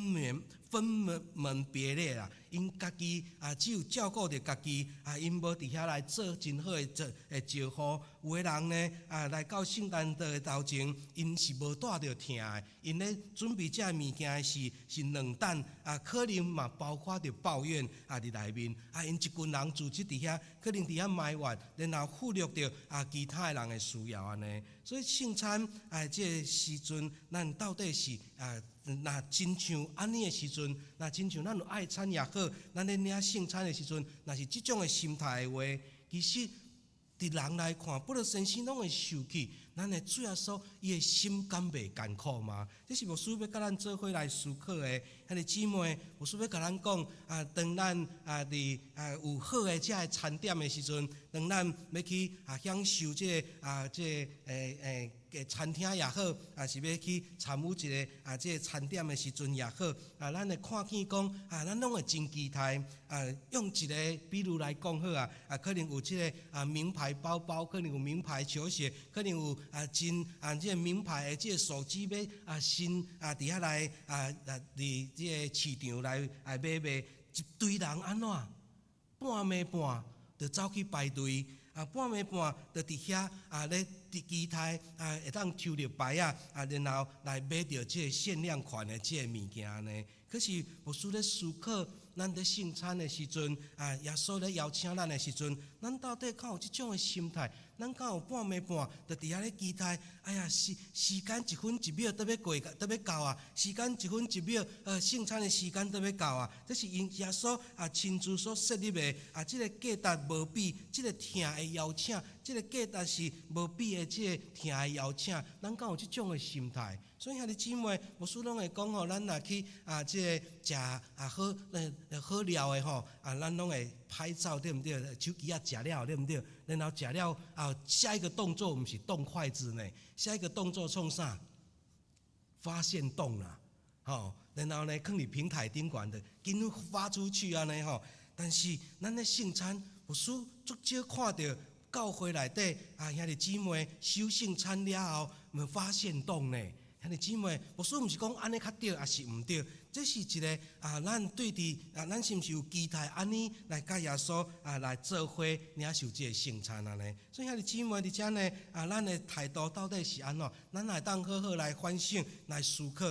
門別類啦，𪜶家己啊只有照顧著家己，啊，𪜶無佇遐來做真好的做的招呼。有的人呢，啊，來到聖誕節的頭前，𪜶是無帶著疼的，𪜶咧準備這个物件時是冷淡，啊，可能嘛包括著抱怨啊佇內面，啊，𪜶一群人組織佇遐，可能佇遐埋怨，然後忽略著啊其他的人的需要按呢。所以聖餐啊，這个時陣，咱到底是啊，若親像按呢的時陣，若親像咱有愛餐也好，咱咧領聖餐的時陣，若是這種的心態的話，其實佇人來看，保羅先生攏會受氣。咱的主耶穌，伊的心敢袂艱苦嗎？這是牧師欲佮咱做伙來思考的。兄弟姊妹，牧師欲共咱講啊，當咱啊佇啊有好的這个餐點的時陣，當咱欲去啊享受這个啊這个餐廳也好，抑是欲去參與一個啊這个餐點的時陣也好，啊，咱會看見講啊，咱攏會真期待啊，用一個比如來講好啊，啊可能有這个啊名牌包包，可能有名牌球鞋，可能有啊真啊這个名牌的這个手機欲啊新啊佇遐來啊佇這个市場來啊買賣，一堆人按怎半暝半就走去排隊。啊，半暝半就佇遐啊咧佇期待啊，會當抽著牌仔啊，然後來買著這个限量款的這个物件呢。可是牧師咧思考，咱佇聖餐的時陣啊，耶穌咧邀請咱的時陣，咱到底敢有這種的心態？咱敢有半暝半就佇遐咧期待？哎呀，時間一分一秒都欲過，都欲到啊！時間一分一秒，聖餐的時間都欲到啊！這是𪜶耶穌啊親自所設立的啊，這个價值無比，這个疼的邀請，這个價值是無比的，這个疼的邀請，咱敢有這種的心態？所以兄弟姊妹，牧師攏會講吼，咱若去啊，這个食啊好料的吼，啊，咱攏會拍照對毋對？手機仔食了對毋對？然後食了啊，下一個動作毋是動筷子呢，下一個動作創啥？發限動啦，吼，然後呢，囥佇平台頂懸的，緊發出去按呢吼。但是咱咧聖餐，牧師足少看著教會內底啊兄弟姊妹守聖餐了後，毋發限動呢。兄弟姊妹，牧師毋是講按呢較對，抑是毋對？這是一个啊，咱對佇啊，咱是毋是有期待按呢來佮耶穌啊來做伙領受這个聖餐按呢？所以兄弟姊妹佇遮呢啊，咱的態度到底是按怎？咱會當好好來反省、來思考。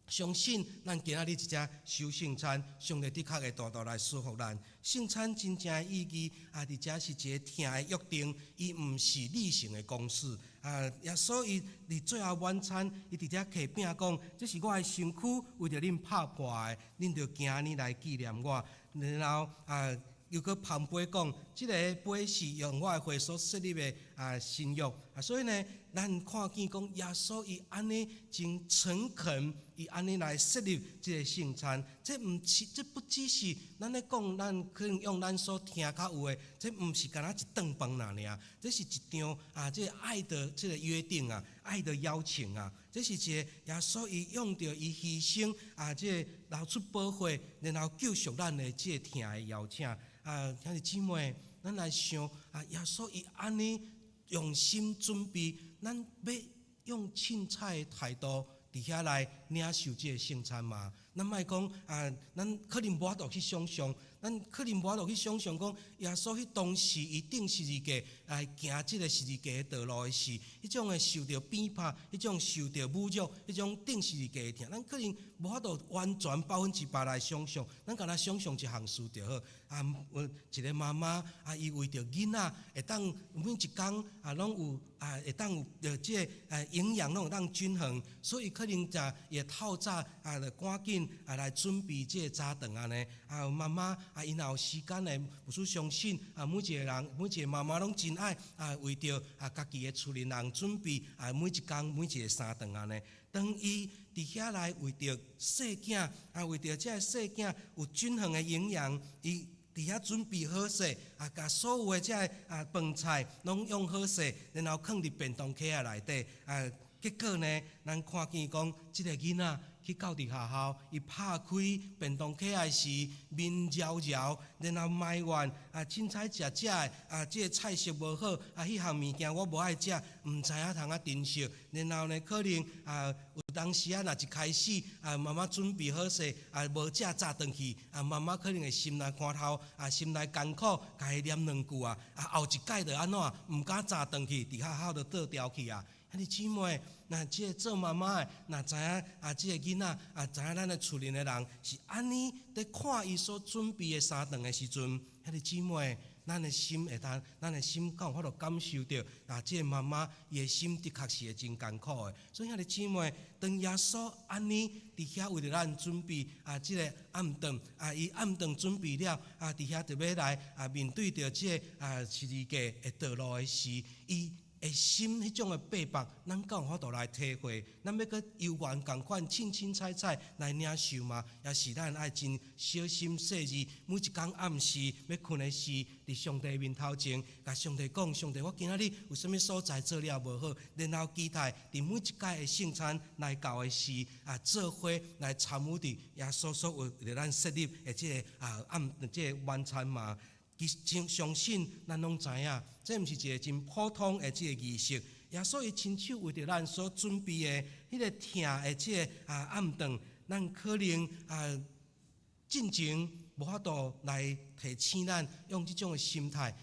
相信咱今仔日佇遮守聖餐，上帝的確會大大來祝福咱。聖餐真正的意義啊，佇遮是一个疼的約定，伊毋是例行的公事啊。耶穌伊佇最後晚餐，伊佇遮擘餅講：這是我的身軀，為著恁拍破的，恁著經按呢來紀念我。然後啊，又閣捧杯講，這个杯是用我的血所設立的啊新約啊，所以呢，咱看見講耶穌伊按呢真誠懇，伊按呢來設立這个聖餐，這毋是，這不只是咱咧講，咱可能用咱所聽較有的，這毋是干焦一頓飯爾，這是一場啊，這个愛的這个約定啊，愛的邀請啊，這是一个耶穌伊用著伊犧牲啊，這个流出寶血，然後救贖咱的這个疼的邀請。啊，兄弟姊妹，咱來想啊，耶穌伊按呢用心準備，咱欲用凊彩的態度佇遐來領受這个聖餐嗎？咱莫講啊，咱可能無法度去想象，咱可能無法度去想象講，耶穌彼當時伊釘十字架來行這个十字架的道路的時，彼種的受著鞭拍，彼種受著侮辱，彼種釘十字架的疼，咱可能無法度完全100%來想象。咱干焦想象一項事就好。啊，有一個媽媽啊，伊為著囡仔會當每一工啊，攏有啊，會當有著這个營養攏會當均衡，所以可能就會透早啊，就趕緊啊來準備這个早頓按呢。啊，媽媽啊，伊若有時間的，牧師相信啊，每一个人，每一个媽媽攏真愛啊，為著啊家己的厝裡人準備啊，每一工每一个三頓按呢。當伊佇遐來為著細囝啊，為著這个細囝有均衡的營養，伊佇遐準備好勢，啊，共所有的這个啊飯菜攏用好勢，然後囥佇便當盒仔內底啊。結果呢，咱看見講，這个囡仔去到佇學校，伊拍開便當盒仔時，面澹澹，然後埋怨啊，凊彩食食的啊，這个菜色無好，啊，彼項物件我無愛食，毋知影通啊珍惜。然後呢，可能啊，有當時啊，若一開始啊，媽媽準備好勢啊，無食早轉去，啊，媽媽可能會心內看頭，啊，心內艱苦，共伊念兩句啊，啊，後一擺就按怎，毋敢早轉去，佇學校就倒掉去啊。兄弟姊妹，若這个做媽媽的，若知影啊，這个囡仔啊，知影咱的厝裡的人是按呢佇看伊所準備的三頓的時陣，兄弟姊妹，咱的心會當，咱的心敢有法度感受著啊？這个媽媽伊的心的確是會真艱苦的。所以兄弟姊妹，當耶穌按呢佇遐為著咱準備啊，這个暗頓啊，伊暗頓準備了啊，佇遐就欲來啊，面對著這个啊十字架的道路的時，伊的心彼種的逼迫，咱敢有法度來體會？咱欲閣猶原仝款凊凊彩彩來領受嗎？抑是咱愛真小心細膩，每一工暗時欲睏的時，佇上帝面頭前，共上帝講：上帝，我今仔日有啥物所在做了無好？然後期待佇每一擺的聖餐來到的時，啊，做伙來參與佇耶穌所為著咱設立的這个啊暗這个晚餐嗎？其實相信咱攏知影，這毋是一个真普通的這个儀式。耶穌伊親手為著咱所準備的彼个疼的這个啊暗頓，咱可能啊進前無法度來提醒咱用這種的心態。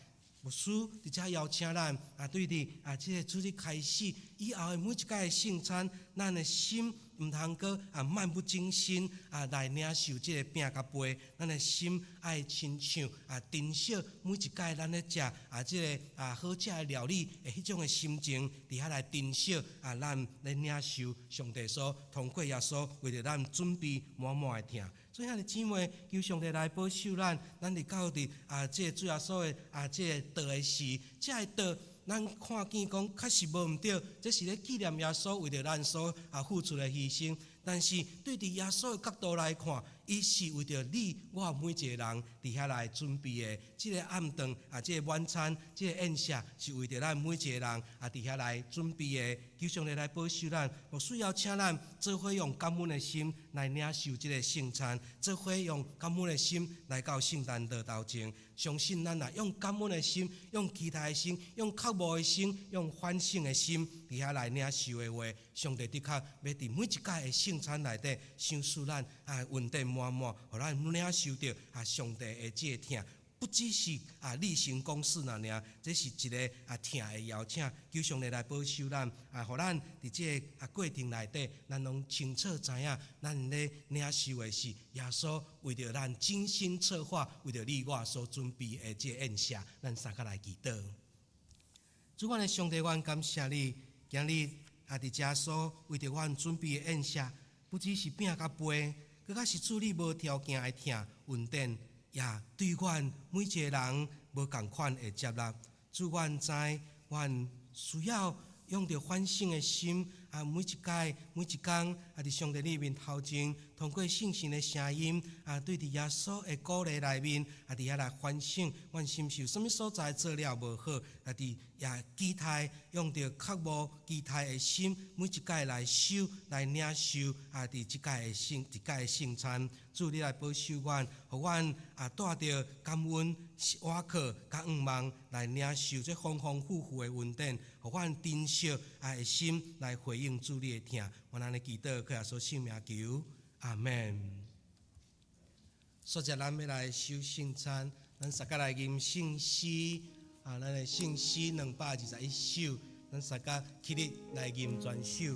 牧師佇遮邀請咱啊，對佇啊這个主日開始以後的每一擺的聖餐，咱的心毋通閣啊漫不經心啊來領受這个餅佮杯，咱的心愛親像啊珍惜每一擺咱咧食啊這个啊好食的料理的彼種的心情，佇遐來珍惜啊咱咧領受上帝所通過耶穌為著咱準備滿滿的疼。所以兄弟姊妹，求上帝來保守咱，咱佇到佇啊這个主耶穌的啊這个桌的時，這个桌咱看見講確實無毋對，這是咧紀念耶穌為著咱所啊付出的犧牲。但是對佇耶穌的角度來看，伊是為著你我每一个人佇遐來準備的。這个暗頓啊，這个晚餐，這个宴席是為著咱每一个人啊佇遐來準備的。求上帝來保守咱，牧師邀請咱做伙用感恩的心來領受這个聖餐，做伙用感恩的心來到聖壇桌頭前。相信咱若用感恩的心，用期待的心，用渴慕的心，用反省的心，佇遐來領受的話，上帝的確欲佇每一擺的聖餐內底，賞賜咱啊恩典滿滿，予咱領受著啊上帝的這个疼。不只是啊例行公事爾爾，這是一个啊疼的邀請，求上帝來保守咱啊，予咱佇這个啊過程內底，咱攏清楚知影，咱咧領受的是耶穌為著咱精心策劃，為著你我所準備的這个宴席，咱三個來祈禱。主，阮的上帝，阮感謝你，今日啊佇遮所為著阮準備的宴席，不只是餅佮杯，閣較是主你無條件的疼恩典。也對阮每一个人無仝款的接納。主，阮知，阮需要用著反省的心啊，每一擺、每一工啊，佇上帝你面頭前，通過聖神的聲音啊，對佇耶穌的鼓勵內面啊，佇遐來反省，阮是毋是有啥物所在做了無好？啊，佇也期待用著渴慕期待的心，每一擺來守來領受啊，佇這擺的聖這擺的聖餐，主你來保守阮，予阮啊帶著感恩、倚靠佮向望來領受這豐豐富富的恩典，予阮珍惜啊的心來回應主你的疼。阮按呢祈禱，靠耶穌聖名求，阿門。煞才咱欲來守聖餐，咱相共來吟聖詩，啊，咱的聖詩221首，咱相共起立來吟全首。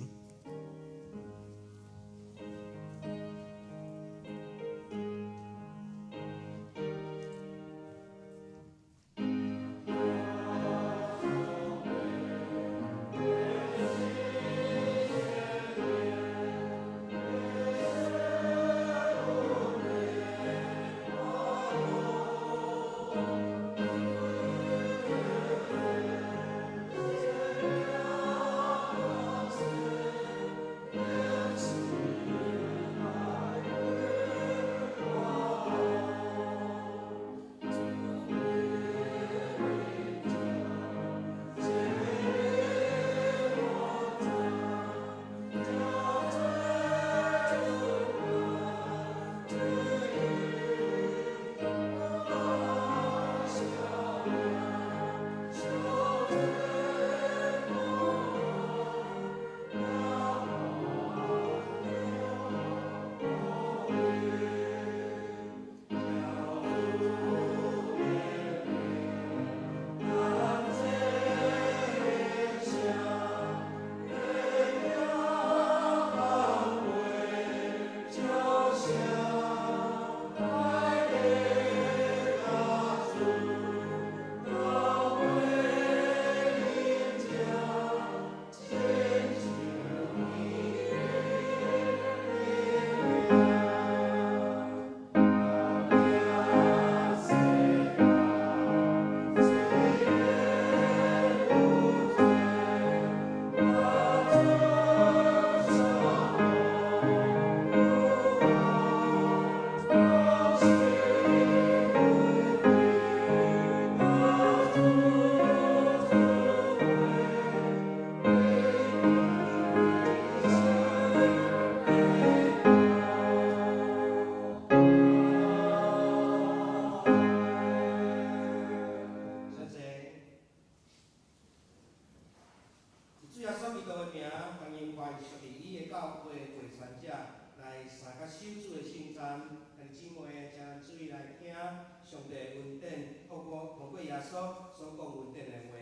主耶穌基督的名，歡迎凡屬佇伊的教會的會參者來相佮守主的聖餐。兄弟姊妹，請咱注意來聽上帝恩典，透過耶穌所講恩典的話。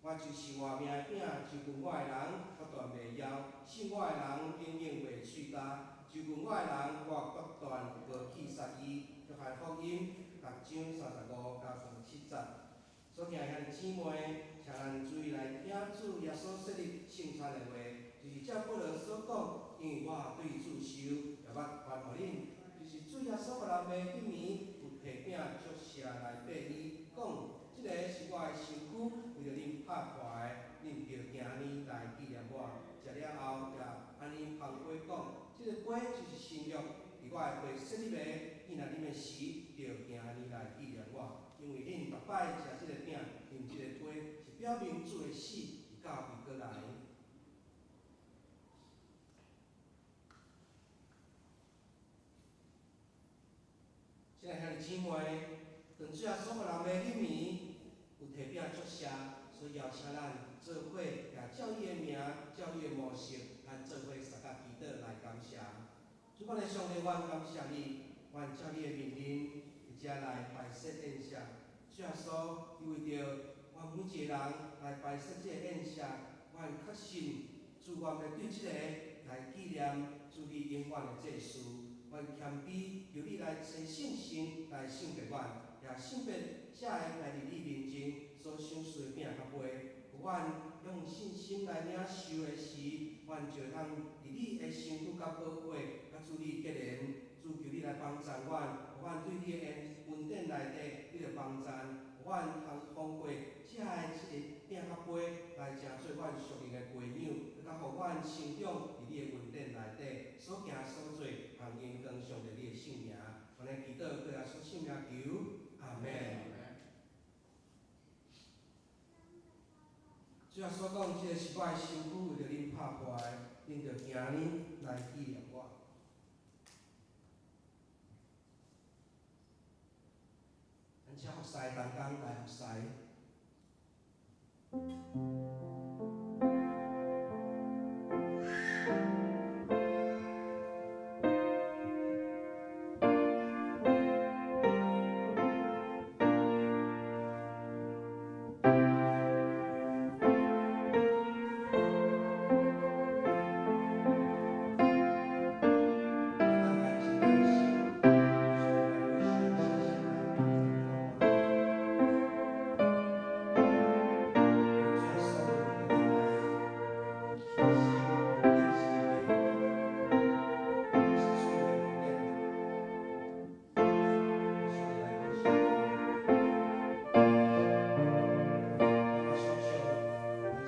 我就是活命的餅，就近我的人，決斷袂枵；信我的人，永遠袂喙焦。就近我的人，我決斷無棄殺伊。約翰福音6章35到37節。所敬的兄弟姊妹，請咱注意來聽主耶穌設立聖餐的話，就是照保羅所講，因為我對主受，也捌傳予恁，就是主耶穌予人的彼暝，有提餅祝謝來擘伊，講：這个是我的身軀，為著恁拍破的，恁著行按呢來紀念我。食了後，也按呢捧杯講：這个杯就是新約，佇我的血設立的，恁若啉的時，著行按呢來紀念我。因為恁逐擺食這个餅，飲這个杯，是表明主的死，直到伊閣來。親愛兄弟姊妹，當主耶穌予人的彼暝，有提餅祝謝，所以邀請咱做伙，也照伊的名，照伊的模式，咱做伙相佮祈禱來感謝。主，阮的上帝，阮感謝你，阮照你的命令，佇遮來擺設宴席。主耶穌，伊為著阮每一个人來擺設這个宴席，阮確信主，阮欲對這个來紀念主你永遠的祭司。阮謙卑，求你來賜信心來聖別阮，也聖別這个來佇你面前所賞賜的餅佮杯。予阮用信心來領受的時，阮就會通佇你的身軀佮寶血，佮主你結連。主求你來幫贊阮，予阮對你的恩典內底，你著幫贊，予阮通通過這个餅佮杯來成做阮屬靈的雞養，閣予阮成長佇你的恩典內底，所行所做，通榮光上帝你的聖名。按呢祈禱，靠耶穌聖名求，阿們。主耶穌講，這个是我的身軀，為著恁拍破的，恁著行按呢來紀念我。咱請服侍同工來服侍。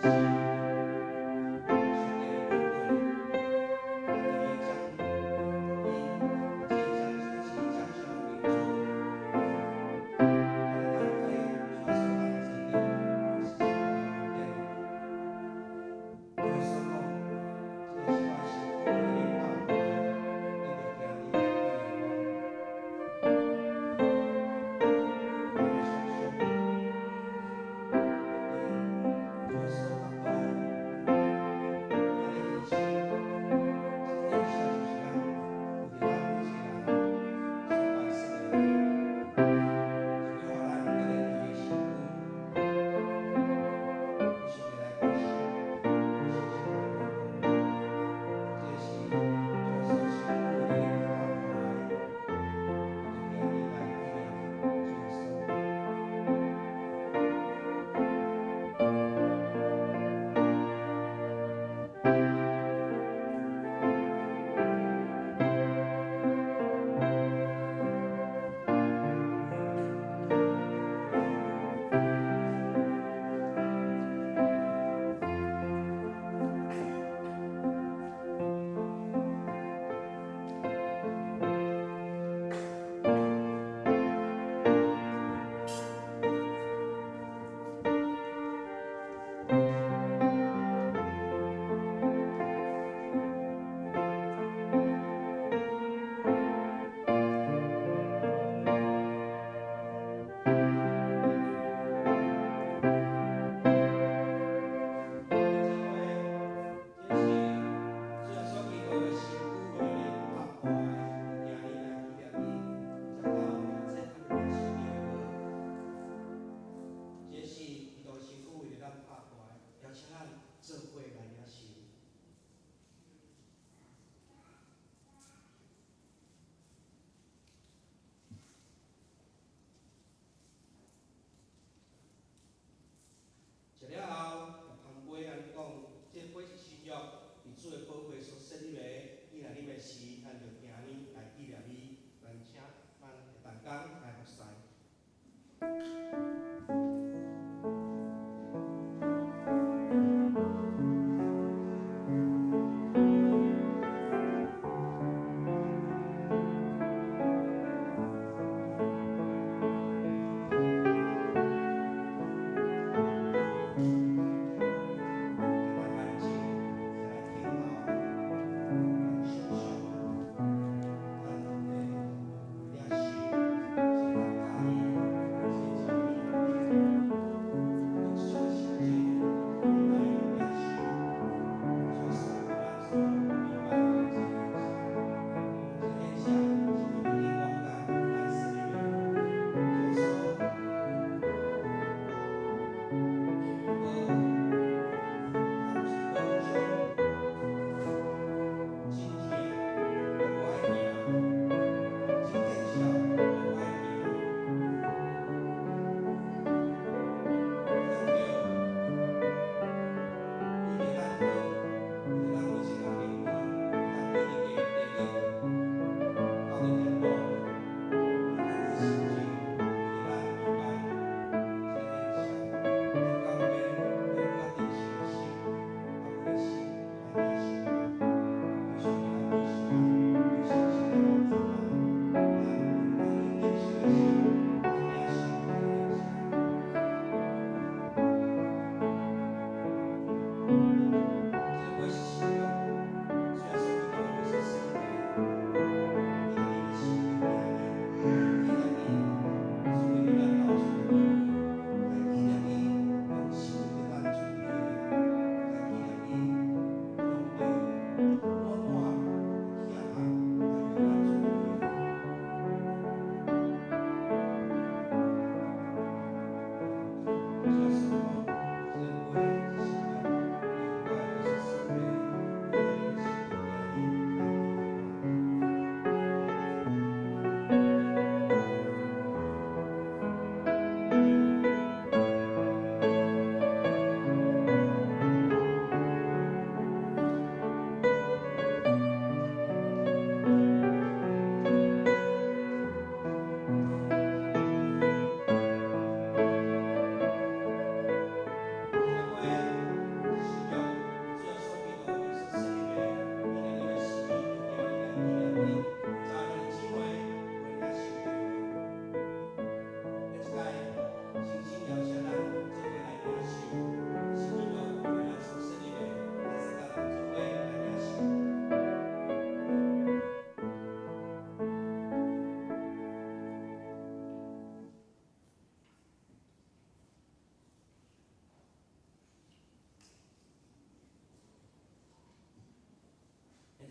是。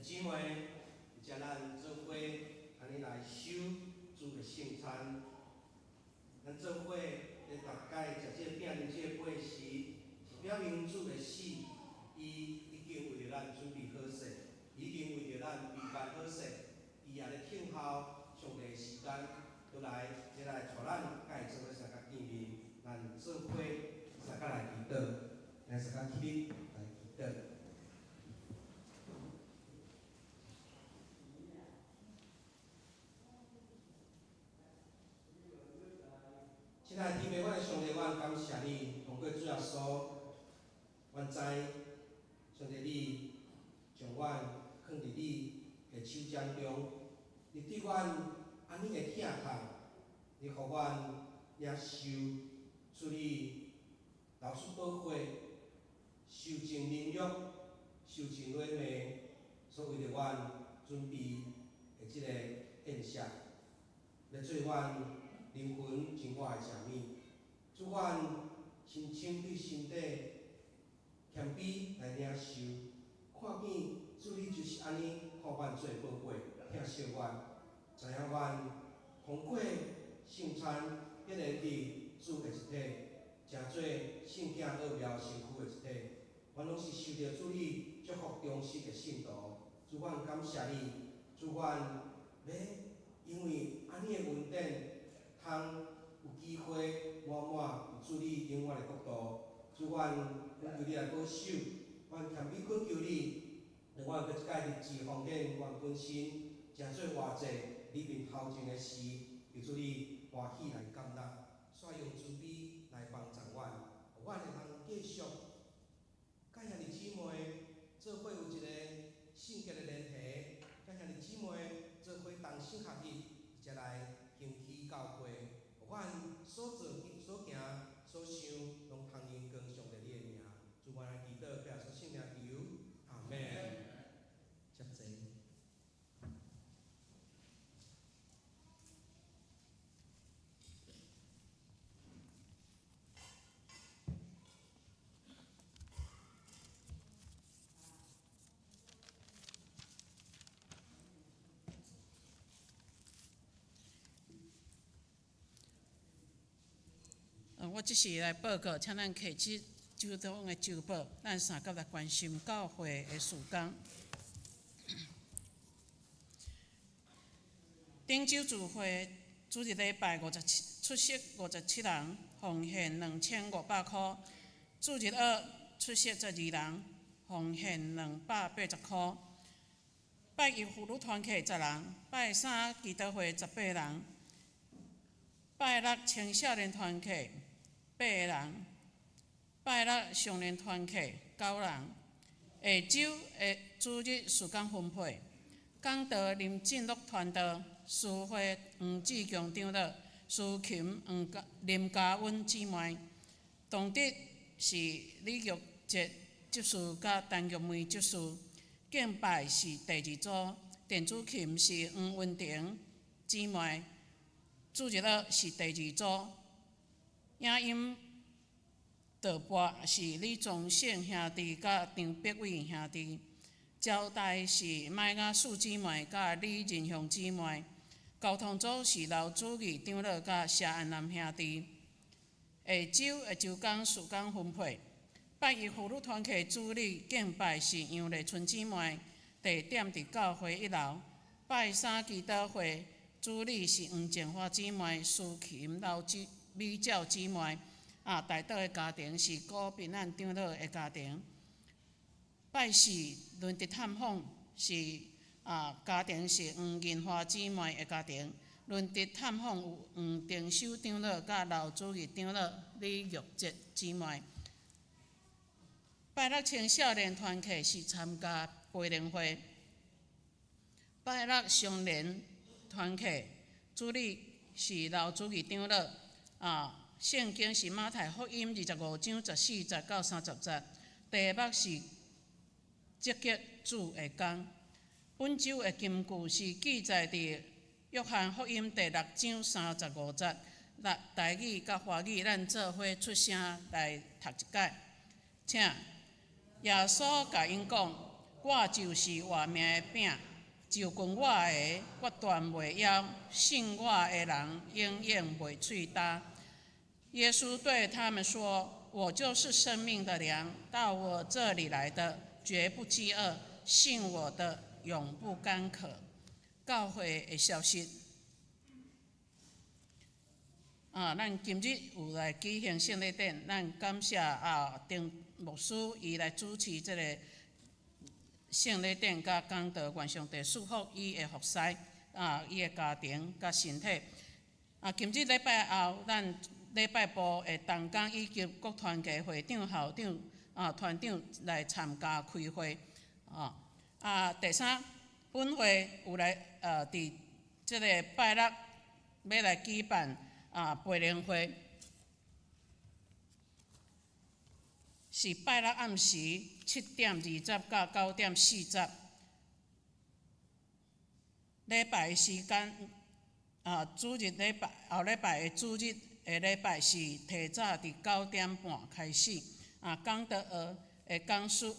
姊妹，遮咱做伙按呢來守主的聖餐。咱做伙咧逐擺食這個餅、啉這個杯時，是表明主的死，伊已經為著咱準備好勢，已經為著咱預備好勢，伊也咧等候上帝的時間，倒來，欲來帶咱共伊做伙相佮見面，咱做伙相佮來祈禱，咱相佮起立來祈禱。親愛的天父，阮的上帝，阮感謝你，通過主耶穌，阮知上帝你將阮囥佇你的手掌中，你對阮按呢的疼痛，你予阮領受主你流出寶血，受盡凌辱，受盡辱罵，所為著阮準備的這個宴席，來做阮靈魂淨化的食物。主，阮深深對心底謙卑來領受，看見主你就是按呢看阮做寶貝，疼惜阮，知影阮通過聖餐必然佇主的一體，成做聖潔奧妙身軀的一體。阮攏是受著主你祝福忠實的信徒。主，阮感謝你，主，阮欲因為按呢的恩典，通有機會滿滿佇主你永遠的國度。主，阮懇求你來保守，阮謙卑懇求你，讓阮閣一擺立志奉獻阮本身，成做活祭，你面頭前的事，求主你歡喜來接納，煞用慈悲來幫助阮，予阮會通繼續佮兄弟姊妹做伙有一個聖潔的聯繫，佮兄弟姊妹做伙同心合意，一齊來興起教會，予阮所做、所行、所想，攏通榮光上帝你的名。主，阮來祈禱，奉耶穌聖名求，阿們。接坐。我這是來報告，請咱提起手中的周報，咱相佮來關心教會的事工。頂週聚會主日禮拜57出席57人，奉獻2500箍；主日學出席12人，奉獻280箍。拜一婦女團契10人，拜三祈禱會18人，拜六青少年團契8人，拜六少年團契9人。下週的主日時間分配，講道林進樂傳道，司會黃志強長老，司琴黃家林嘉溫姊妹，當日是李玉哲執事佮陳玉梅執事，敬拜是第二組，電子琴是黃文婷姊妹，主日學是第二組，影音導播是李宗盛兄弟佮張碧偉兄弟，招待是麥雅素姊妹佮李仁雄姊妹，交通組是劉主義長老佮謝安南兄弟。下週的週工時間分配，拜一婦女團契主禮敬拜是楊麗春姊妹，地點佇教會一樓。拜三祈禱會主禮是黃靜華姊妹、司琴劉美照姊妹。啊，代禱的家庭是郭平安長老的家庭。拜四輪值探訪是啊，家庭是黃銀華姊妹的家庭。輪值探訪有黃定修長老佮劉主義長老李玉哲姊妹。拜六青少年團契是參加培靈會。拜六少年團契主禮是劉主義長老啊。聖經是馬太福音25章14節到30節，題目是積極主的工。本週的金句是記載佇約翰福音第6章35節。來，台語佮華語，咱做伙出聲來讀一擺。請耶穌共𪜶講：我就是活命的餅，就近我的，決斷袂枵；信我的人，永遠袂喙焦。耶穌對他們說：我就是生命的糧，到我這裡來的，絕不飢餓；信我的，永不乾渴。教會的消息。啊，咱今日有來舉行聖禮典，咱感謝啊丁牧師伊來主持這個聖禮典佮講道，願上帝賜福伊的服侍，啊，伊的家庭佮身體。啊，今日禮拜後，咱禮拜部的同工以及各團契會長、校長、啊團長來參加開會。啊，啊，第三，本會有來佇這個拜六欲來舉辦啊培靈會，是拜六暗時7點20到9點40。禮拜的時間啊，主日禮拜後禮拜的主日的禮拜是提早佇9點半開始。啊，講道學的講師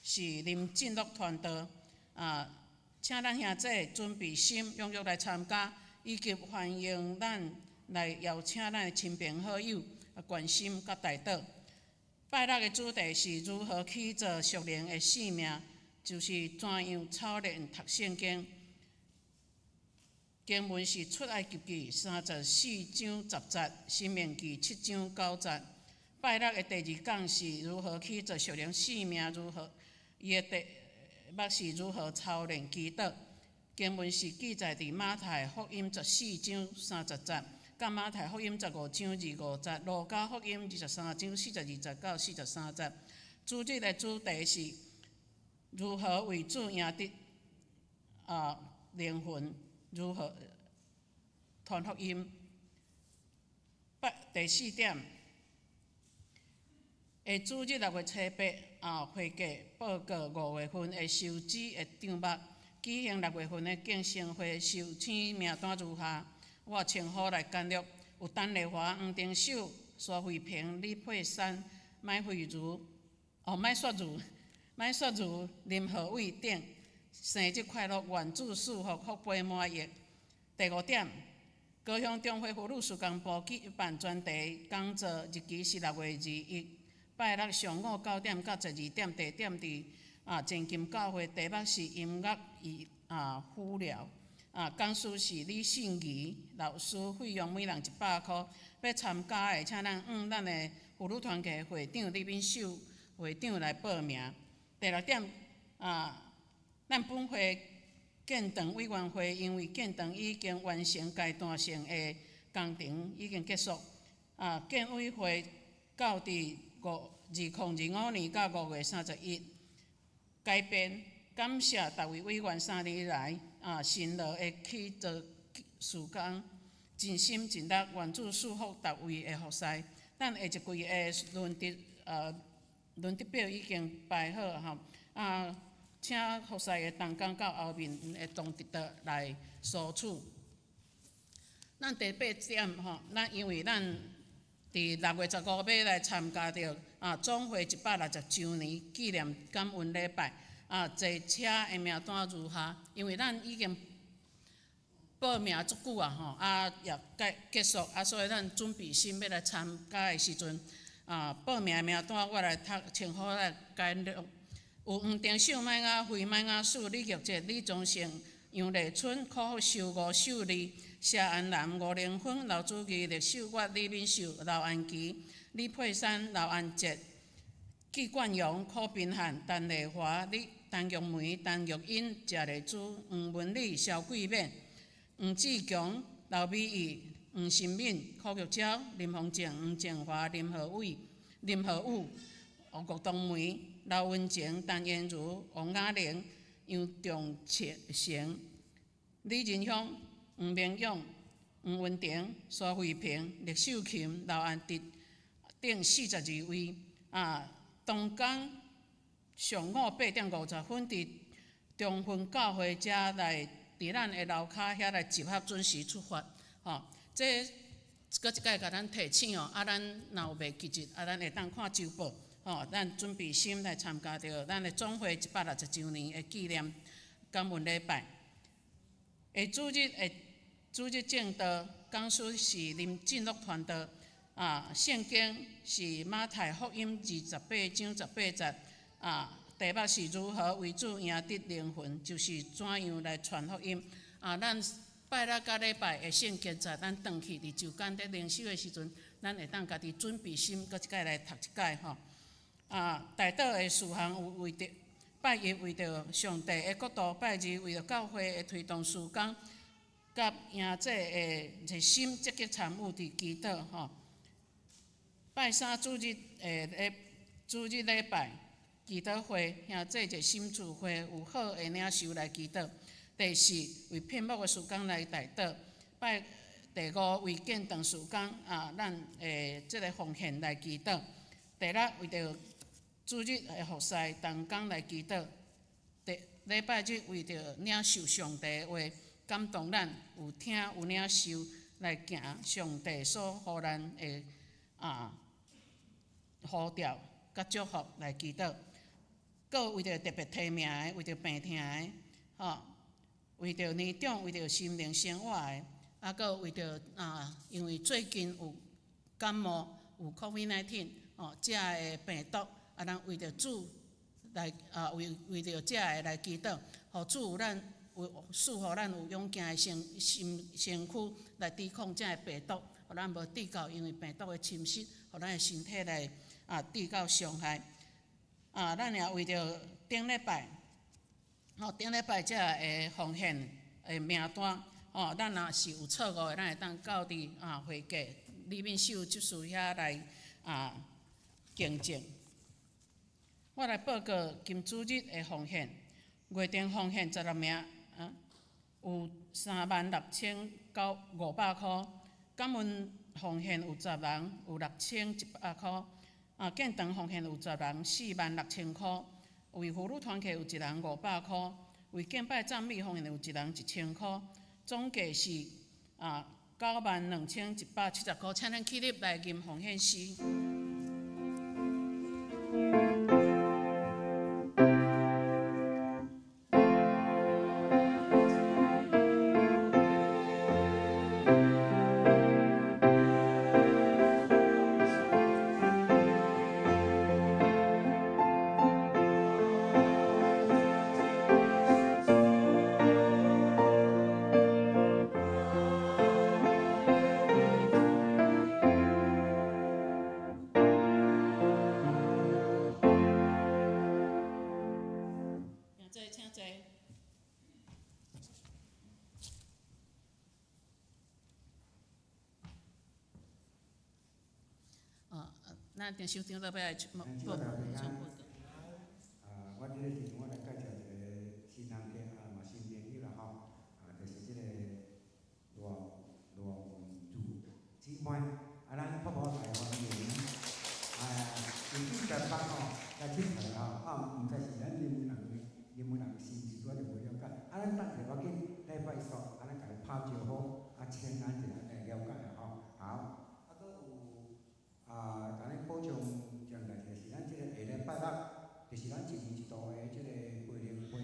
是林進樂傳道。啊，請咱兄弟準備心，踴躍來參加，以及歡迎咱來邀請咱的親朋好友關心佮代禱。拜六的主題是如何去做屬靈的性命，就是怎樣操練讀聖經。經文是出埃及記34章10節，申命記7章9節。拜六的第二講是如何去做屬靈性命，如何伊的題目是如何操練祈禱。經文是記載佇馬太福音14章30節，佮馬太福音15章25節，路加福音23章42節到43節。主日的主題是如何為主贏得啊靈魂，如何傳福音。第四點，下主日6月初8啊，會計報告5月份的收支的帳目，舉行6月份的敬聖會收請名單如下，我稱呼來簡略，有陳麗華、黃定秀、蘇慧萍、李佩珊、麥慧如、哦麥雪如、麥雪如、林和偉等，生日快樂，願主賜福，福杯滿溢。第五點，高雄中會婦女事工部舉辦專題講座，日期是6月21，拜六上午9點到12點，地點佇啊前金教會，題目是音樂與啊輔療，啊講師是李信儀老師，費用每人100箍。欲參加的，請咱向咱的婦女團契會長李敏秀會長來報名。第六點啊，咱本會建堂委員會因為建堂已經完成階段性的工程，已經結束。啊，建委會到佇2025年到5月31改編，感謝逐位委員3年來啊辛勞的去做事工，盡心盡力，願主賜福逐位的服侍。咱下一季的輪值表已經排好吼，啊，請服侍的同工到後面會當直直來索取。咱第八點吼，咱因為咱佇6月15欲來參加著啊總會160週年紀念感恩禮拜啊，坐車的名單如下，因為咱已經報名足久啊吼，啊也結束啊，所以咱準備心欲來參加的時陣，啊報名的名單我來讀，稱呼來簡略。有黃定秀、麥雅惠、麥雅樹、李玉哲、李宗盛、楊麗春、柯福秀、吳秀麗、謝安南、吳玲芬、劉祖義、黎秀月、李敏秀、劉安琪、李佩珊、劉安哲、紀冠陽、柯賓漢、陳麗華、李陳玉梅、陳玉英、謝麗珠、黃文禮、蕭桂勉、黃志強、劉美儀、黃新敏、柯玉嬌、林鳳靜、黃靜華、林和偉、林和武、郭東梅、劉文靜、陳嫣如、王雅玲、楊仲成、李仁香、黃明勇、黃文婷、蘇慧萍、黎秀琴、劉安迪等42位。啊，當天上午8點50分，佇中分教會遮來，佇咱的樓跤遐來集合，準時出發。吼，這閣一擺共咱提醒哦，啊，咱若有袂記得，啊，咱會當看週報。吼。吼，咱準備心來參加著咱的總會160週年的紀念感恩禮拜。的主日的主日證道講師是林進樂傳道，啊，聖經是馬太福音28章18節，啊，題目是如何為主贏得靈魂，就是怎樣來傳福音。啊，咱拜六佮禮拜的聖經節，咱轉去佇週間佇靈修的時陣，咱會當家己準備心，閣一擺來讀一擺吼。啊，代禱的事項有為著拜一為著上帝的國度，拜二為著教會的推動事工，佮營祭的熱心積極參與佇祈禱吼。拜三主日的主日禮拜祈禱會，兄弟熱心聚會有好的領袖來祈禱。第四為聘牧的事工來代禱。拜第五為建堂事工啊，咱的這个奉獻來祈禱。第六為著主日的服侍同工來祈禱。第禮拜日為著領受上帝的話，感動咱有聽有領受來行上帝所予咱的啊呼召佮祝福來祈禱。閣為著特別提名的，為著病痛的，吼，為著年長，為著心靈生活的，啊，閣為著啊，因為最近有感冒，有 COVID-19，吼，這个病毒，啊，咱為著主來啊，為為著這个來祈禱，予主有咱有賜予咱有勇健的身身身軀來抵抗這个病毒，予咱無致到因為病毒的侵襲，予咱的身體來啊致到傷害。啊，咱也為著頂禮拜，吼，頂禮拜這个奉獻的名單，吼，咱若是有錯誤的，咱會當到佇啊會計李敏秀執事遐來啊更正。我來報告今主日的奉獻，月定奉獻十六名，啊，有36,900箍；感恩奉獻有十人，有6,100箍。啊，建堂奉獻有十人，46,000箍；為婦女團契有一人500箍；為敬拜讚美奉獻有一人1,000箍，總計是啊92,170箍。請咱起立來吟奉獻詩。兄弟，請坐。啊，咱丁首長要來報報報告。啊，我這个時陣我來介紹一個新人客啊，嘛新朋友啦吼，啊，就是這個羅羅文柱姊妹，啊，咱婆婆來歡迎。啊，伊去台北吼來𨑨迌吼，啊，毋知是咱林文人林文人是毋是，我就無了解。啊，咱等下無要緊，禮拜四啊，咱共伊拍招呼，啊，請安一下來了解吼。好，啊，閣有啊，共咱補充一項代誌，就是咱這个下禮拜六，就是咱一年一度的這个培靈會，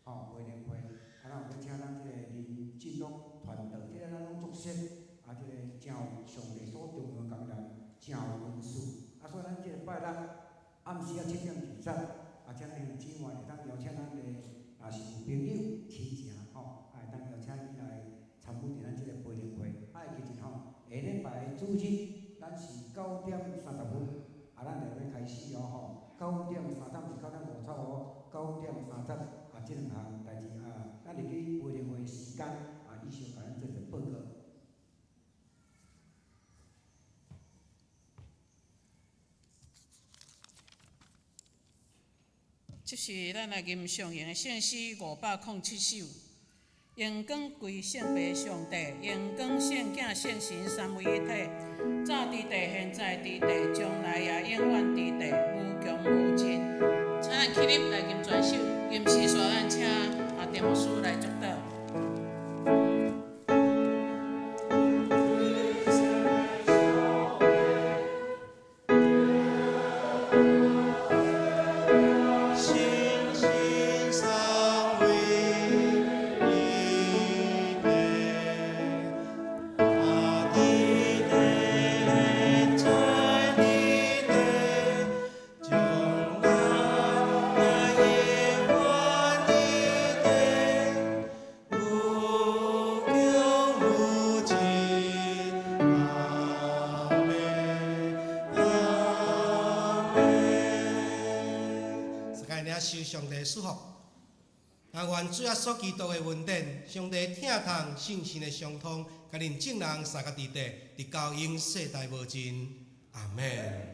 吼，培靈會，啊，咱有欲請咱這个林進樂傳道，這个咱攏足熟，啊，這個真有上帝所重用的工人，真有恩賜，啊，所以咱這个拜六暗時仔7點20，啊，請咱兄姊妹會當邀請咱的，若是有朋友、親情吼，啊，會當邀請伊來參與佇咱這個培靈會。啊，會記得吼，下禮拜主日咱是9點30分，啊，咱就欲開始哦吼。9點30，毋是9點50哦，9點30啊，這兩項代誌啊，咱入去培靈會時間啊，以上共咱做一個報告。這是咱來吟上用的聖詩507首。榮光歸聖父上帝，榮光聖囝聖神三位一體，早佇地，現在佇地，將來也永遠佇地，無窮無盡。請咱起立來吟全首，吟詩煞咱請阿田牧師來祝禱。家領受上帝祝福。啊，願主耶穌基督的恩典、上帝疼痛、聖神的相通，共恁眾人三個弟弟，直到永世代無盡。阿門。